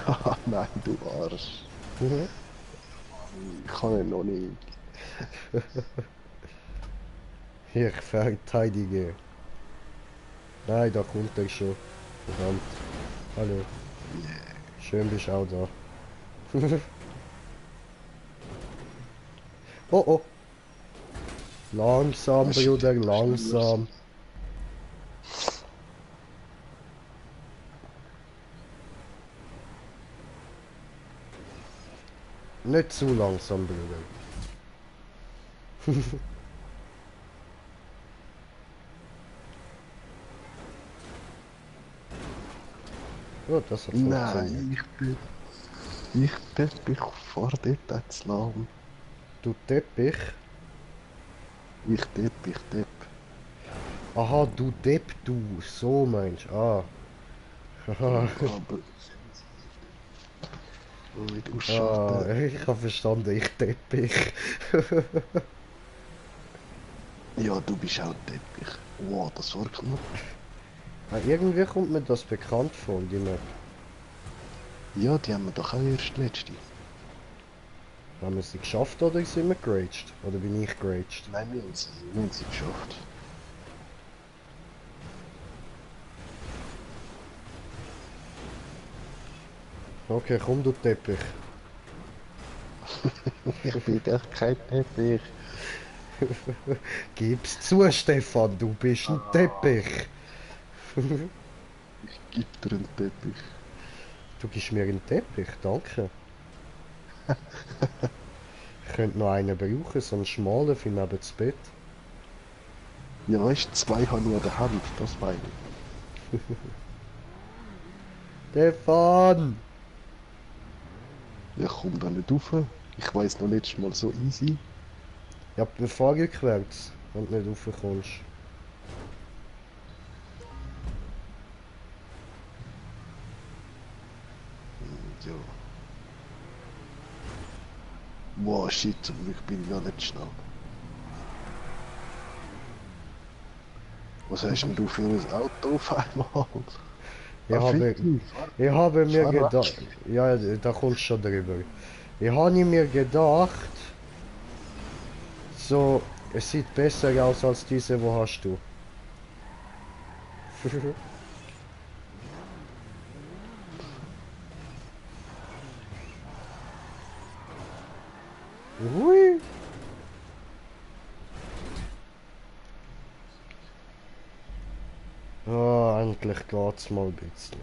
Haha, nein, du Arsch. Ich kann ihn noch nicht. Ich verteidige. Nein, da kommt er schon. Verdammt. Hallo. Schön bist auch da. Oh oh. Langsam, Was ist Bruder, denn langsam. Nicht zu langsam, Bruder. Oh, das hat funktioniert. Nein, ich Teppich fahr dort zu lang. Du Teppich? Ich Depp. Aha, du Depp, du. So meinst du. Ah. Haha. Aber... Wie du Ah, Scharte. ich habe verstanden, ich Teppich. Ja, du bist auch Teppich. Wow, das wirkt noch. Ah, irgendwie kommt mir das bekannt vor, die Map. Ja, die haben wir doch auch erst letzte. Haben wir sie geschafft oder sind wir geraged? Oder bin ich geraged? Nein, wir haben sie geschafft. Okay, komm du Teppich. Ich bin doch kein Teppich. Gib's zu, Stefan, du bist ein Teppich. Gib dir einen Teppich. Du gibst mir einen Teppich, danke. Ich könnte noch einen brauchen, so einen schmalen für neben das Bett. Ja, weißt du, zwei habe ich an der Hand, das meine ich. Stefan! Ja, komm da nicht rauf. Ich weiss noch letztes Mal so easy. Ja, fahr rückwärts, wenn du nicht raufkommst. Ja. Wow, shit, zum Glück bin ich ja nicht schnell. Was hast denn du für ein Auto auf einmal? Ich Ah, habe, wirklich? ich habe mir Fahr gedacht, ja, da kommst du schon drüber. Ich habe mir gedacht, so, es sieht besser aus als diese, wo hast du. Hui. Ah, endlich geht's mal ein bisschen.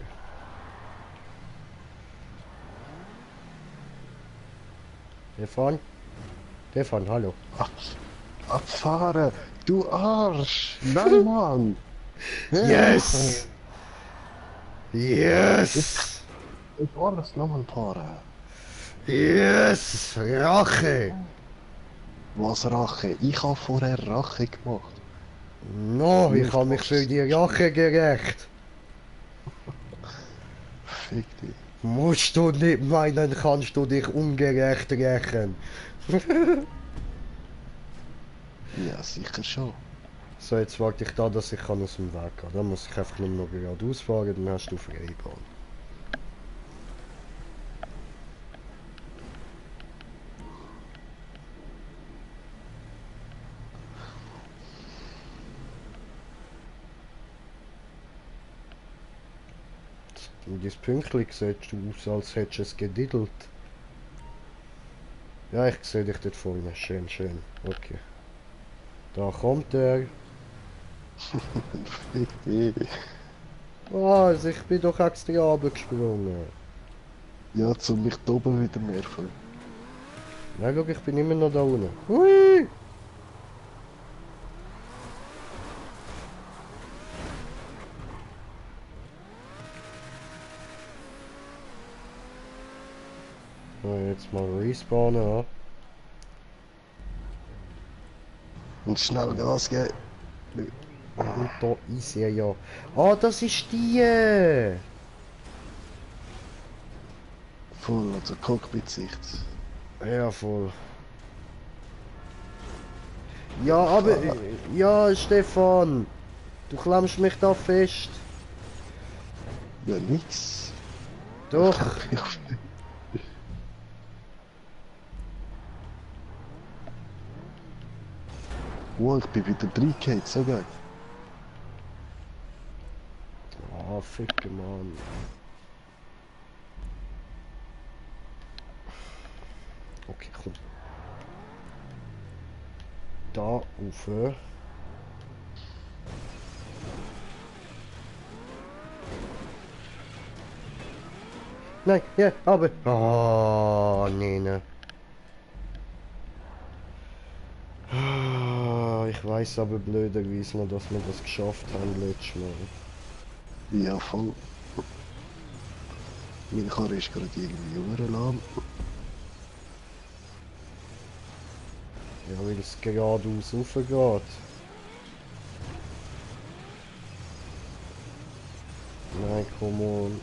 Stefan? Stefan, hallo. Abfahren! Du Arsch! Nein, Mann! Yes! Yes! Ich war das nochmal fahren. Yes! Rache! Was Rache? Ich habe vorher Rache gemacht. No, ich habe mich für die Rache gerecht. Fick dich. Musst du nicht meinen, kannst du dich ungerecht rächen. Ja, sicher schon. So, jetzt warte ich da, dass ich kann aus dem Weg gehen. Dann muss ich einfach nur noch geradeaus fahren, dann hast du Freibahn. Und dein Pünktchen sieht aus, als hättest du es gediddelt. Ja, ich sehe dich dort vorne. Schön, schön. Okay. Da kommt er. Was? Ich bin doch extra runtergesprungen. Ja, zum mich da oben wieder nerven. Nein, schau, ich bin immer noch da unten. Hui! So, jetzt mal respawnen, ja. Und schnell Gas geben. Und da ist er ja. Ah, das ist die! Voll, also Cockpit-Sicht. Ja, voll. Ja, aber... Ja, Stefan! Du klemmst mich da fest. Ja, nix. Doch! Wow, ich bin wieder reingehauen, so geil. Ah, ficke Mann. Okay, komm. Da rauf. Nein, ja, aber... Ah, nee, ne. Ah, ich weiß aber blöderweise noch, dass wir das geschafft haben letztes Mal. Ja, voll. Mein Karre ist gerade irgendwie lahm. Ja, weil es geradeaus raufgeht. Nein, come on.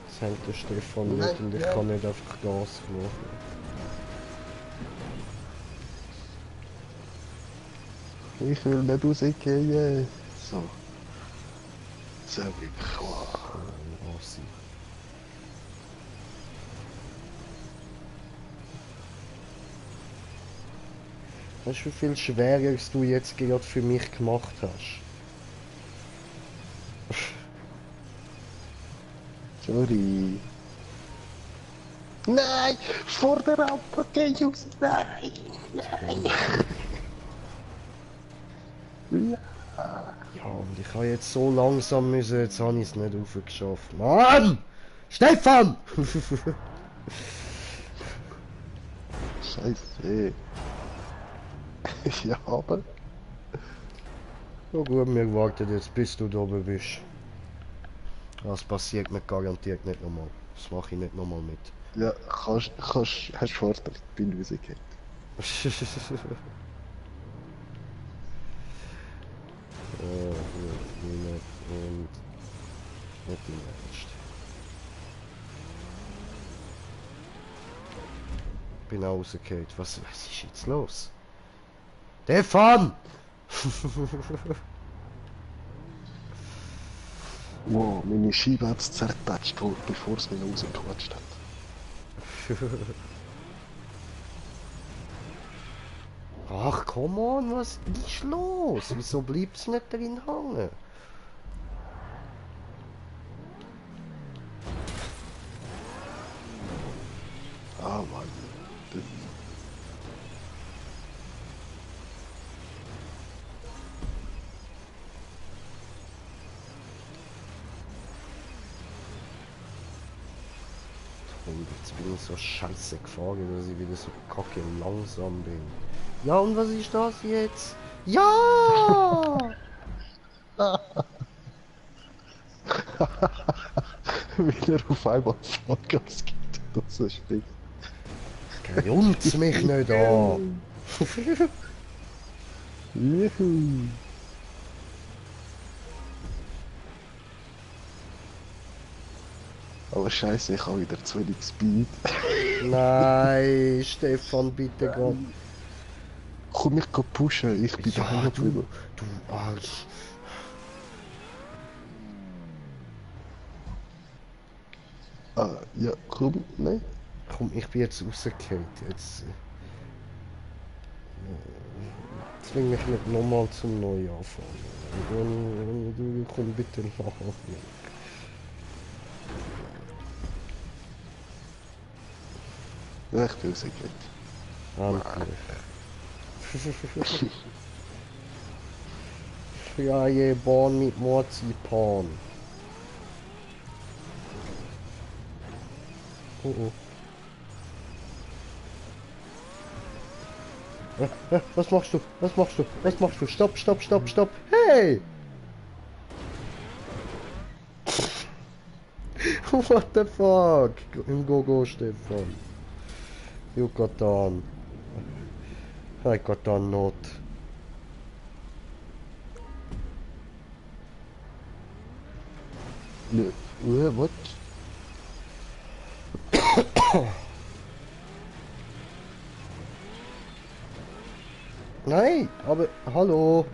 Das hängt der Stefan nicht und ich kann nicht einfach Gas machen. Ich will nicht rausgehen. So. So wirklich. Wow. Assi. Weißt du, wie viel Schwereres du jetzt gerade für mich gemacht hast? Sorry. Nein! Vor der Rampe geh ich raus! Nein! Nein! Ja, und ich habe jetzt so langsam müssen, jetzt habe ich es nicht aufgeschafft. Mann! Stefan! Scheiße. Ja, aber. Ja gut, wir warten jetzt, bis du da oben bist. Das passiert mir garantiert nicht nochmal. Das mache ich nicht nochmal mit. Ja, hast Vorteil, ich bin rausgegangen. Gut, nicht und nicht im Ernst. Bin auch rausgefallen. Was ist jetzt los? Stefan! Wow, meine Scheibe hat es zertatscht, bevor es mich rausgequatscht hat. Ach, come on, was ist los? Wieso bleibt es nicht drin hängen? Ah, Mann. Das... Und jetzt bin ich so scheiße gefahren, dass ich wieder so kacke langsam bin. Ja, und was ist das jetzt? Ja! Wieder auf einmal Vollgas gibt, das ist spät. Grunzt mich nicht an! Juhu. Aber scheiße, ich habe wieder zu wenig Speed. Nein, Stefan, bitte Gott. Komm mich pushen, ich bin Ja, daheim du drüber. Arsch. Ah, ja, komm, nein. Komm, ich bin jetzt rausgefallen. Jetzt zwing mich nicht nochmal zum Neuanfangen. Du komm bitte nach. Echt rausgeht. Endlich. Freie Bahn mit Marzipan. Oh oh. Was machst du? Was machst du? Was machst du? Stopp, stopp, stopp, stopp. Hey! What the fuck? Im Gogo, Stefan. Yucatan. Yucatan not. Nö. Was? Nein, aber hallo.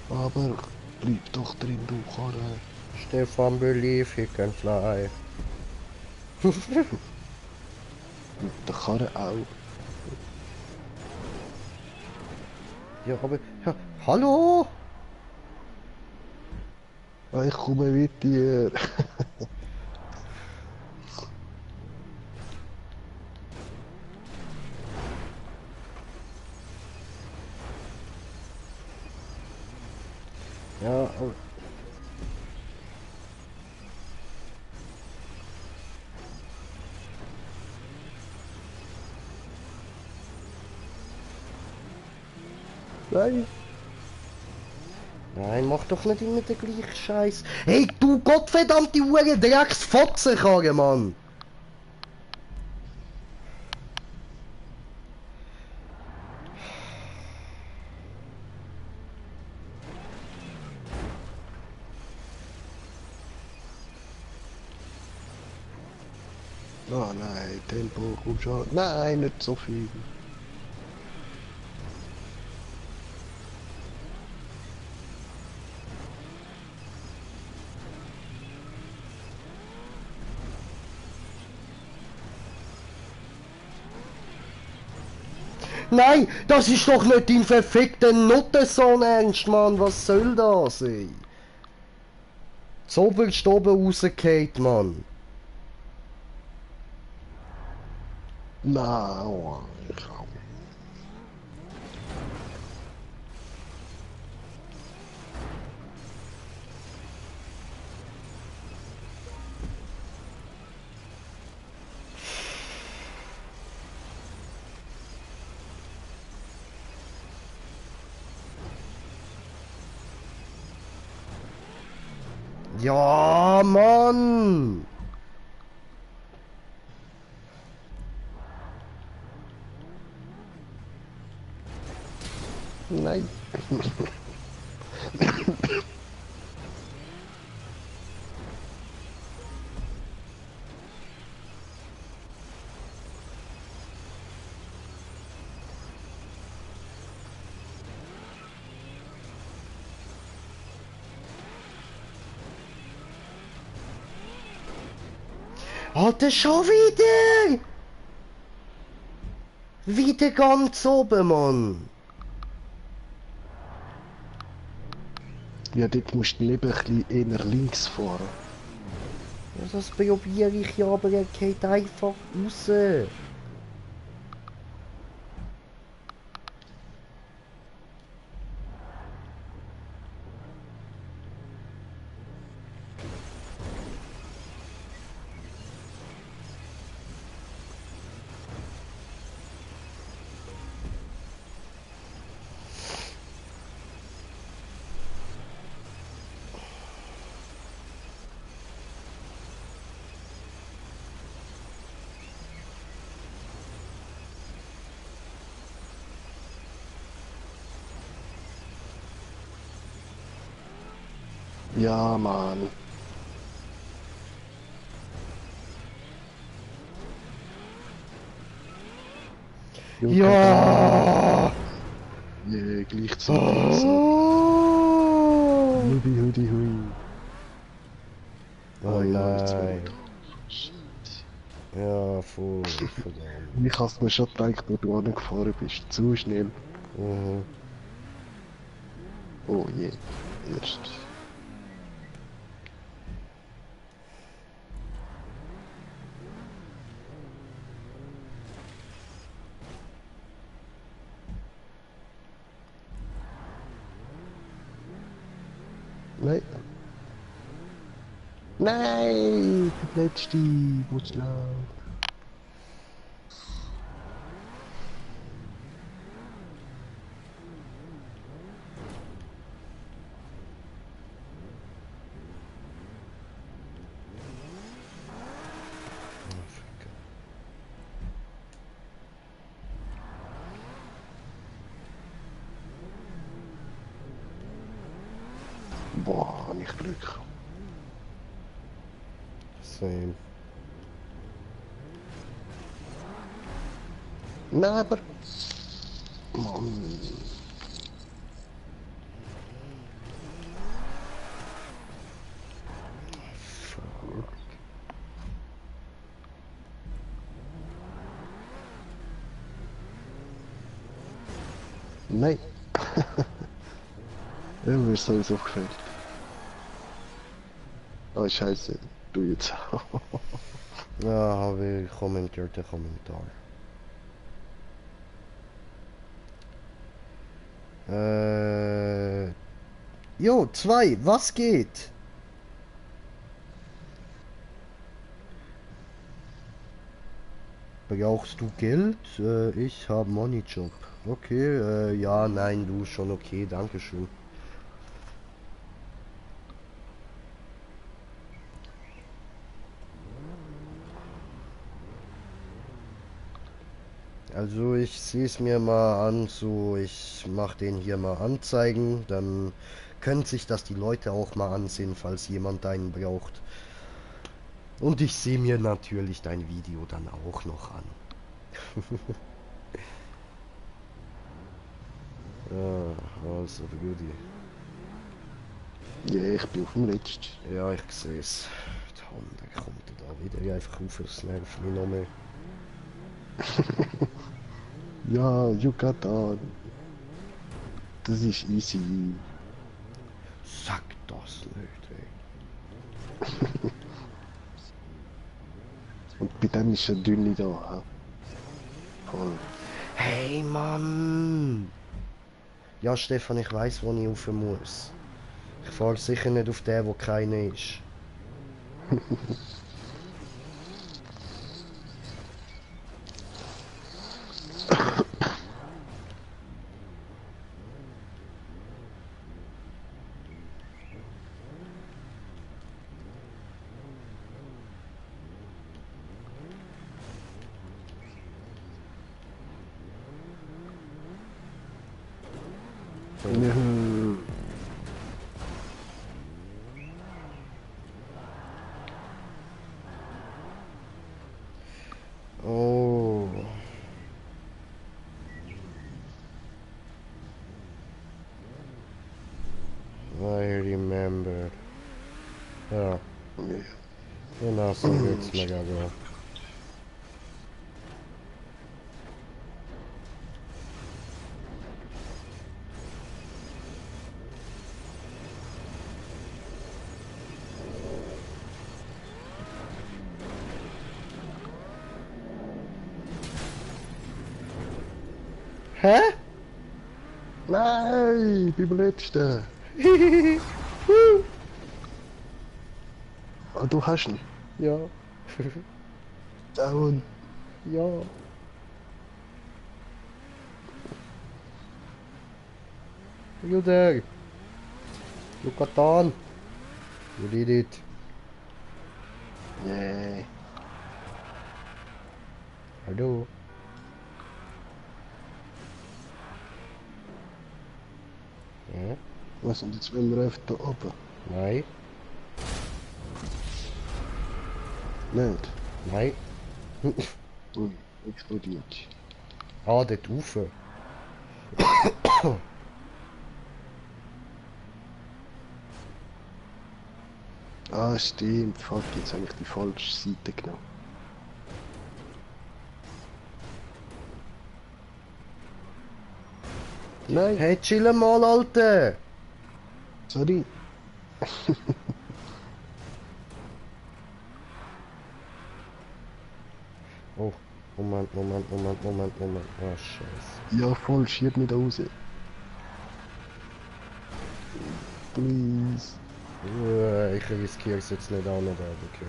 Aber bleib doch drin, du Karre. Stefan believe he can fly. Mit der Karre auch. Ja, aber ja, hallo. Ah, ich komme mit dir. Ja, aber Nein. nein, mach doch nicht immer den gleichen Scheiß. Hey, du gottverdammte Hure Drecksfotzenkarre, Mann! Oh nein, Tempo, komm schon. Nein, nicht so viel. Nein, das ist doch nicht dein verfickter Nuttensohn ernst, Mann. Was soll das, ey? Zoberst oben rausgefallen, Mann. Nein, oh, ich hau. Ja, Mann! Nein. Alter, schon wieder! Wieder ganz oben, Mann! Ja, dort musst du lieber ein bisschen eher links fahren. Ja, das probiere ich ja, aber er geht einfach raus. Ja, Mann. Ja! Ja, gleichzeitig so. Oh, Hudi, hudi, hui. oh ja, jetzt nein. mal. Shit. Ja, voll, verdammt. Ich hab's mir schon gedacht, wo du angefahren bist. Zu schnell. Mhm. Oh je, erst. Nein. Nein, der letzte, wo es läuft. Boah, nicht Glück. Same. Nein, aber... Mann. Nein. Ja, mir ist sowieso aufgefallen. Oh, scheiße. Du jetzt auch. Ja, habe ich kommentiert den Kommentar. Jo, 2, was geht? Brauchst du Geld? Ich habe Moneyjob. Okay, ja, nein, du schon okay, dankeschön. Also ich sehe es mir mal an, so ich mache den hier mal anzeigen, dann können sich das die Leute auch mal ansehen, falls jemand einen braucht. Und ich sehe mir natürlich dein Video dann auch noch an. Ja, also Rudi. Ja, ich bin auf dem letzten. Ja, ich sehe es. Da kommt er da wieder einfach auf, es nervt mich noch mehr. Ja, you got on. Das ist easy. Sag das nicht, ey. Und bei dem ist ein dünne da. Hä? Voll. Hey Mann! Ja Stefan, ich weiß, wo ich rauf muss. Ich fahre sicher nicht auf den, wo keiner ist. Ja. Oh. I remember. Ja, Ja. genau so geht's mir gerade. Hä? Nein, beim letzten. Ah, du hast ihn. Ja. Down. Ja. You there? Yucatan. You did it. Yeah. Hallo. Ja? Was, und jetzt wollen wir einfach da oben? Nein. Nicht? Nein. Ui, explodiert. Ah, dort rauf. Ah, stimmt. Fuck, jetzt habe ich die falsche Seite genommen. Nein. Hey, chill mal, Alter. Sorry. Oh, Moment. Ah, scheiße. Ja, voll, schieb mich da raus. Please. Ich riskiere es jetzt nicht auch noch da, okay.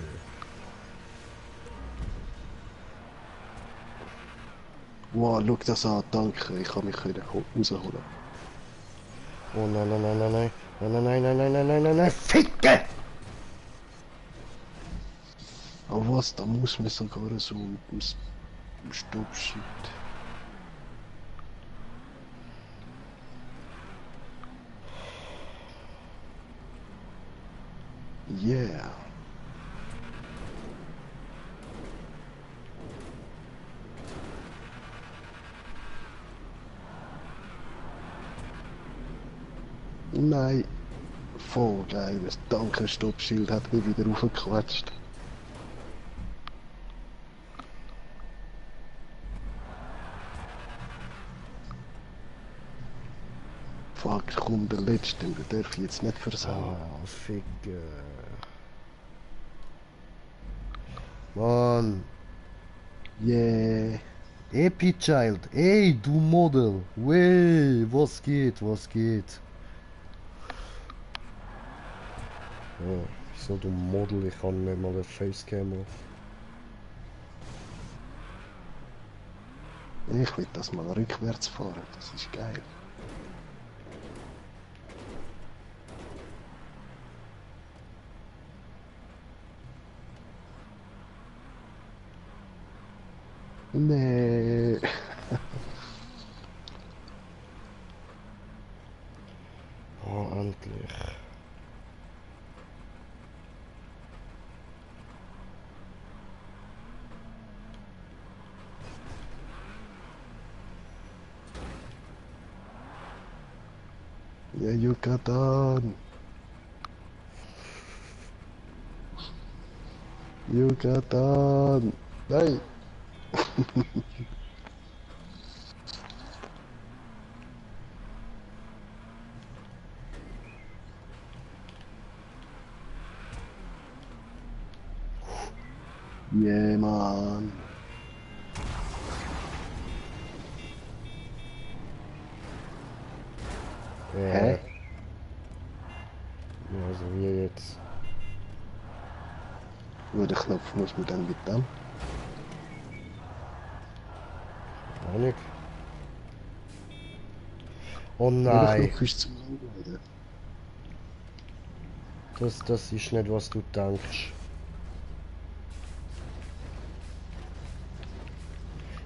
Wow, schau das an, danke. Ich kann mich wieder rausholen. Oh nein, Ficke! Aber was, da muss man sogar so mit dem Stoppschild. Yeah. Nein. Voll geil. Das danke Stoppschild hat mich wieder aufgequatscht. Fuck, komm, der Letzte, den darf ich jetzt nicht versauen. Ah, Ficke. Mann. Yeah. Epichild, ey, du Model. Wey, was geht? Ja, wieso du Model? Ich kann nicht mal eine Facecam auf. Ich will das mal rückwärts fahren, das ist geil. Nee. Oh, endlich. Ja, Yucatan. Yucatan. Nein. Yeah, Mann. Hä? Ja, also wie jetzt? Wo der Knopf muss man dann mit dem? Auch nicht. Oh Der nein, Knopf ist zum Anladen. das ist nicht, was du denkst.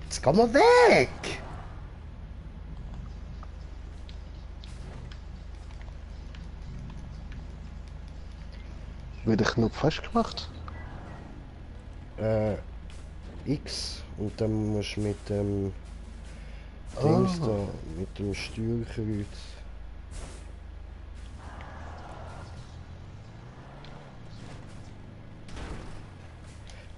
Jetzt geh mal weg! Wird der Knopf festgemacht? X und dann musst du mit dem Dings da, mit dem Steuerkreuz.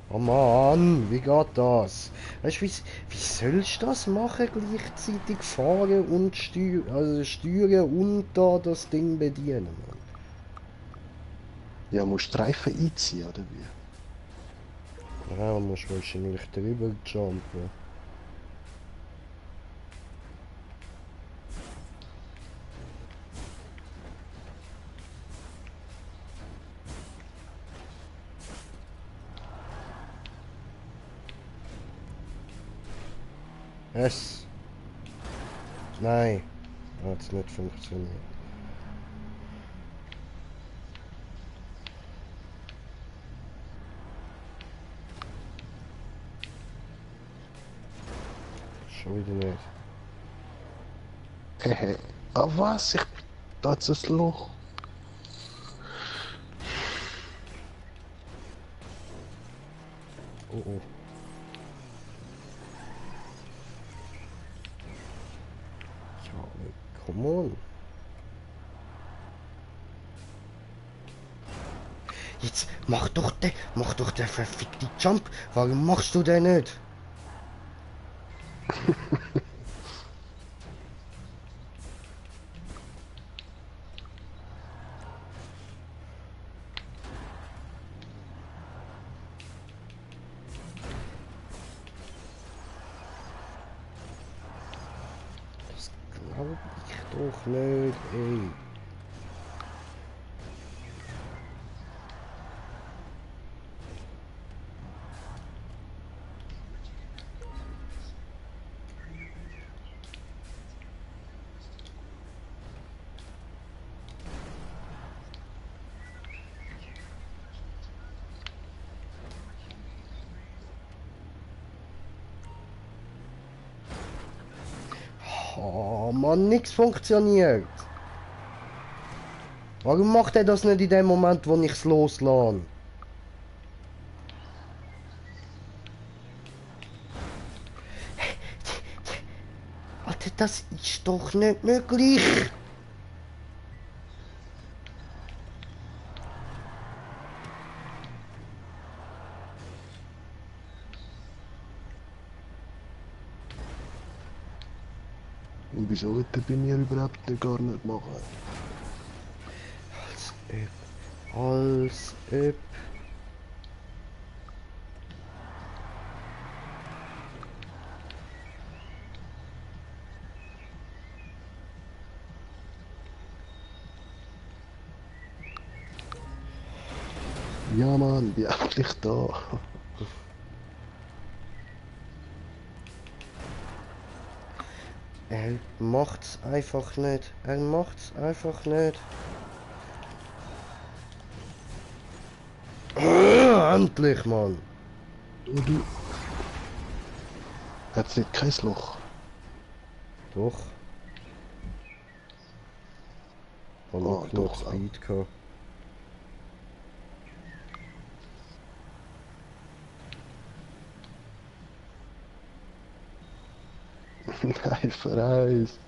Oh Mann, wie geht das? Weißt du, wie sollst du das machen? Gleichzeitig fahren und steuern und da das Ding bedienen, Mann. Ja, musst du die Reifen einziehen, oder wie? Ja, man muss wahrscheinlich drüber jumpen. Es. Nein. Hat's nicht funktioniert. Schon wieder nicht. Hehe. Ah, was? Ich bin da ist ein Loch. Oh oh. Ja, come on. Jetzt mach doch den verfickten Jump. Warum machst du den nicht? Glaub ich doch nicht, ey. Oh Mann, nichts funktioniert. Warum macht er das nicht in dem Moment, wo ich es loslasse? Alter, das ist doch nicht möglich. Und wieso wird der bei mir überhaupt gar nicht machen? Als ob. Ja Mann, bin endlich da. Er macht's einfach nicht. Er macht's einfach nicht. Endlich, Mann. Du. Hat's nicht kein Loch? Doch. Hab Ah, noch genug doch, Speed gehabt. Nein, verreis.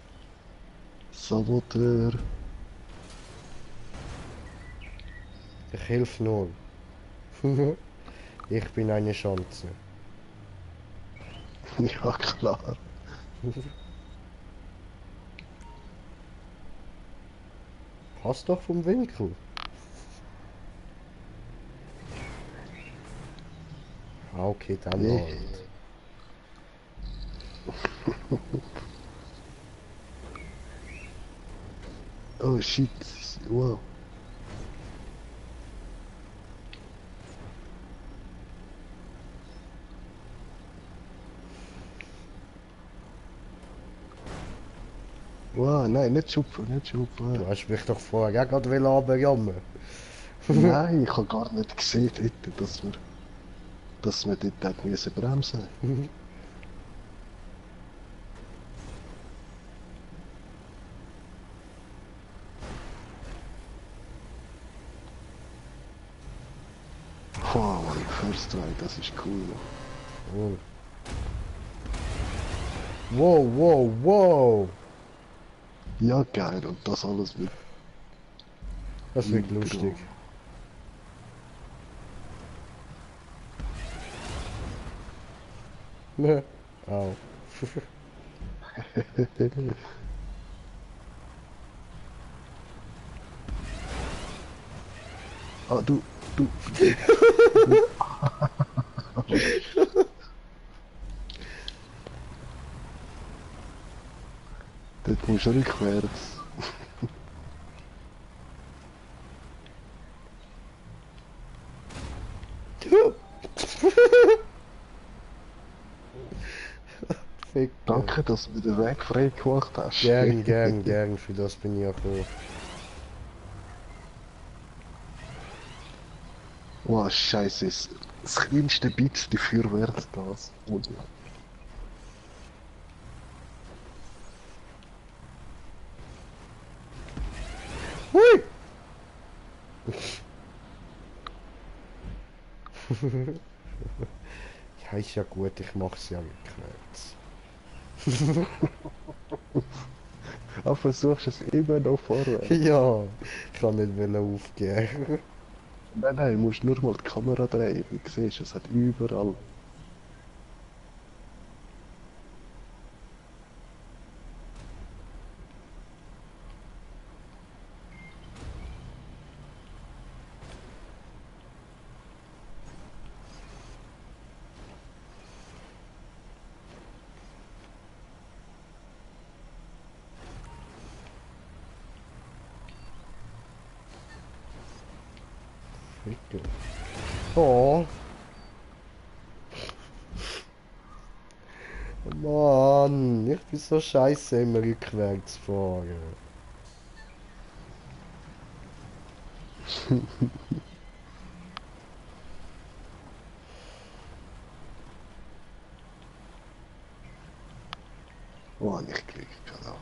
Saboteur. Ich helfe nur. Ich bin eine Chance. Ja, klar. Passt doch vom Winkel. Ah, okay, dann Nee. halt. Oh shit. Wow. Wow, nein, nicht schupfen, nicht Du schupfen. hast mich doch vorher auch gerade runterjammern. Nein, ich habe gar nicht gesehen, dort, dass wir dort hätten müssen bremsen. Wow, Mann, First Try, das ist cool. Cool. Wow, wow, wow. Ja, geil, und das alles wird Das wird Intro. lustig. Au. Ah, du. Dort musst du rückwärts. Fick. Danke, dass du mir den Weg frei gemacht hast. Gern, gern, gern. Für das bin ich ja froh. Oh, scheiße, das kleinste Bit dafür wert das. Und Hui! Ja, ist ja gut, ich mach's ja rückwärts. aber versuchst es immer noch vorwärts. Ja, ich kann nicht aufgeben. Nein, nein, du musst nur mal die Kamera drehen. Du siehst, es hat überall. Ficker. Oh. Mann, ich bin so scheiße im rückwärts fahren. Oh, nicht Glück gehabt.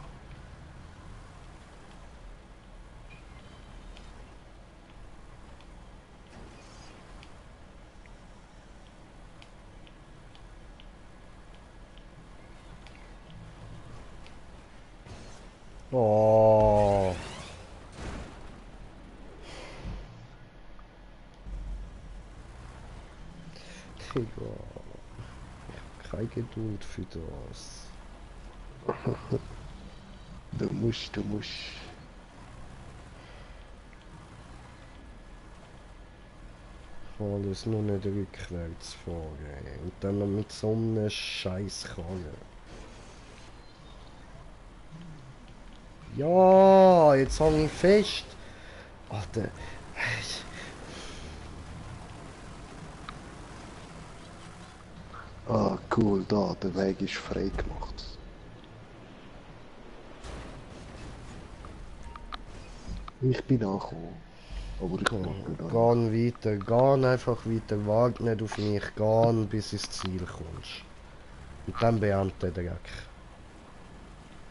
Oh. Digga. Ich hab keine Geduld für das. Du musst. Alles nur nicht rückwärts fahren. Und dann noch mit so einem scheiß Karren. Ja, jetzt hang ich fest. Alter. Ah, cool, da, der Weg ist frei gemacht. Ich bin angekommen. Aber ich mag da. Geh weiter, geh einfach weiter, warte nicht auf mich, geh bis ins Ziel kommst. Und dann beende den Dreck.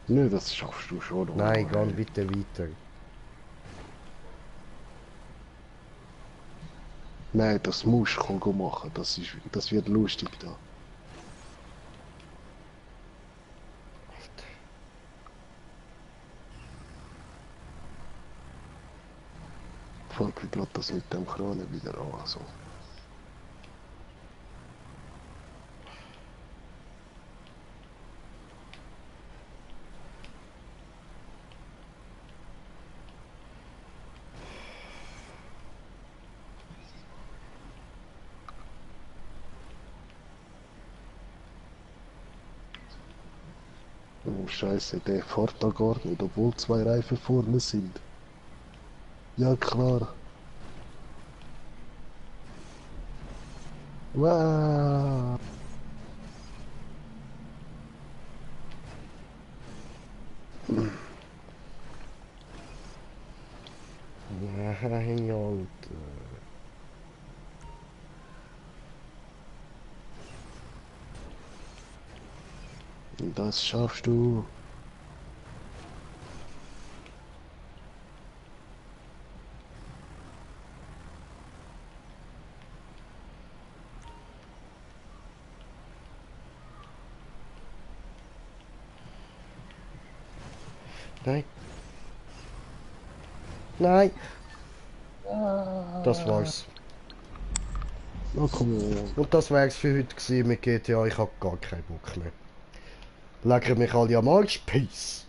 Nö, das schaffst du schon. Nein, oder? geh bitte weiter. Nein, das musst du machen. Das wird lustig da. Fängt mir gerade das mit dem Kronen wieder an. Also. Oh Scheiße, der fährt da gar nicht, obwohl zwei Reifen vorne sind. Ja klar. Wow. Nein, Alter. Das schaffst du. Nein. Nein. Das war's. Na komm her. Und das wär's für heute gewesen mit GTA. Ich hab gar keinen Bock mehr. Lecker mich alle am Arsch. Peace.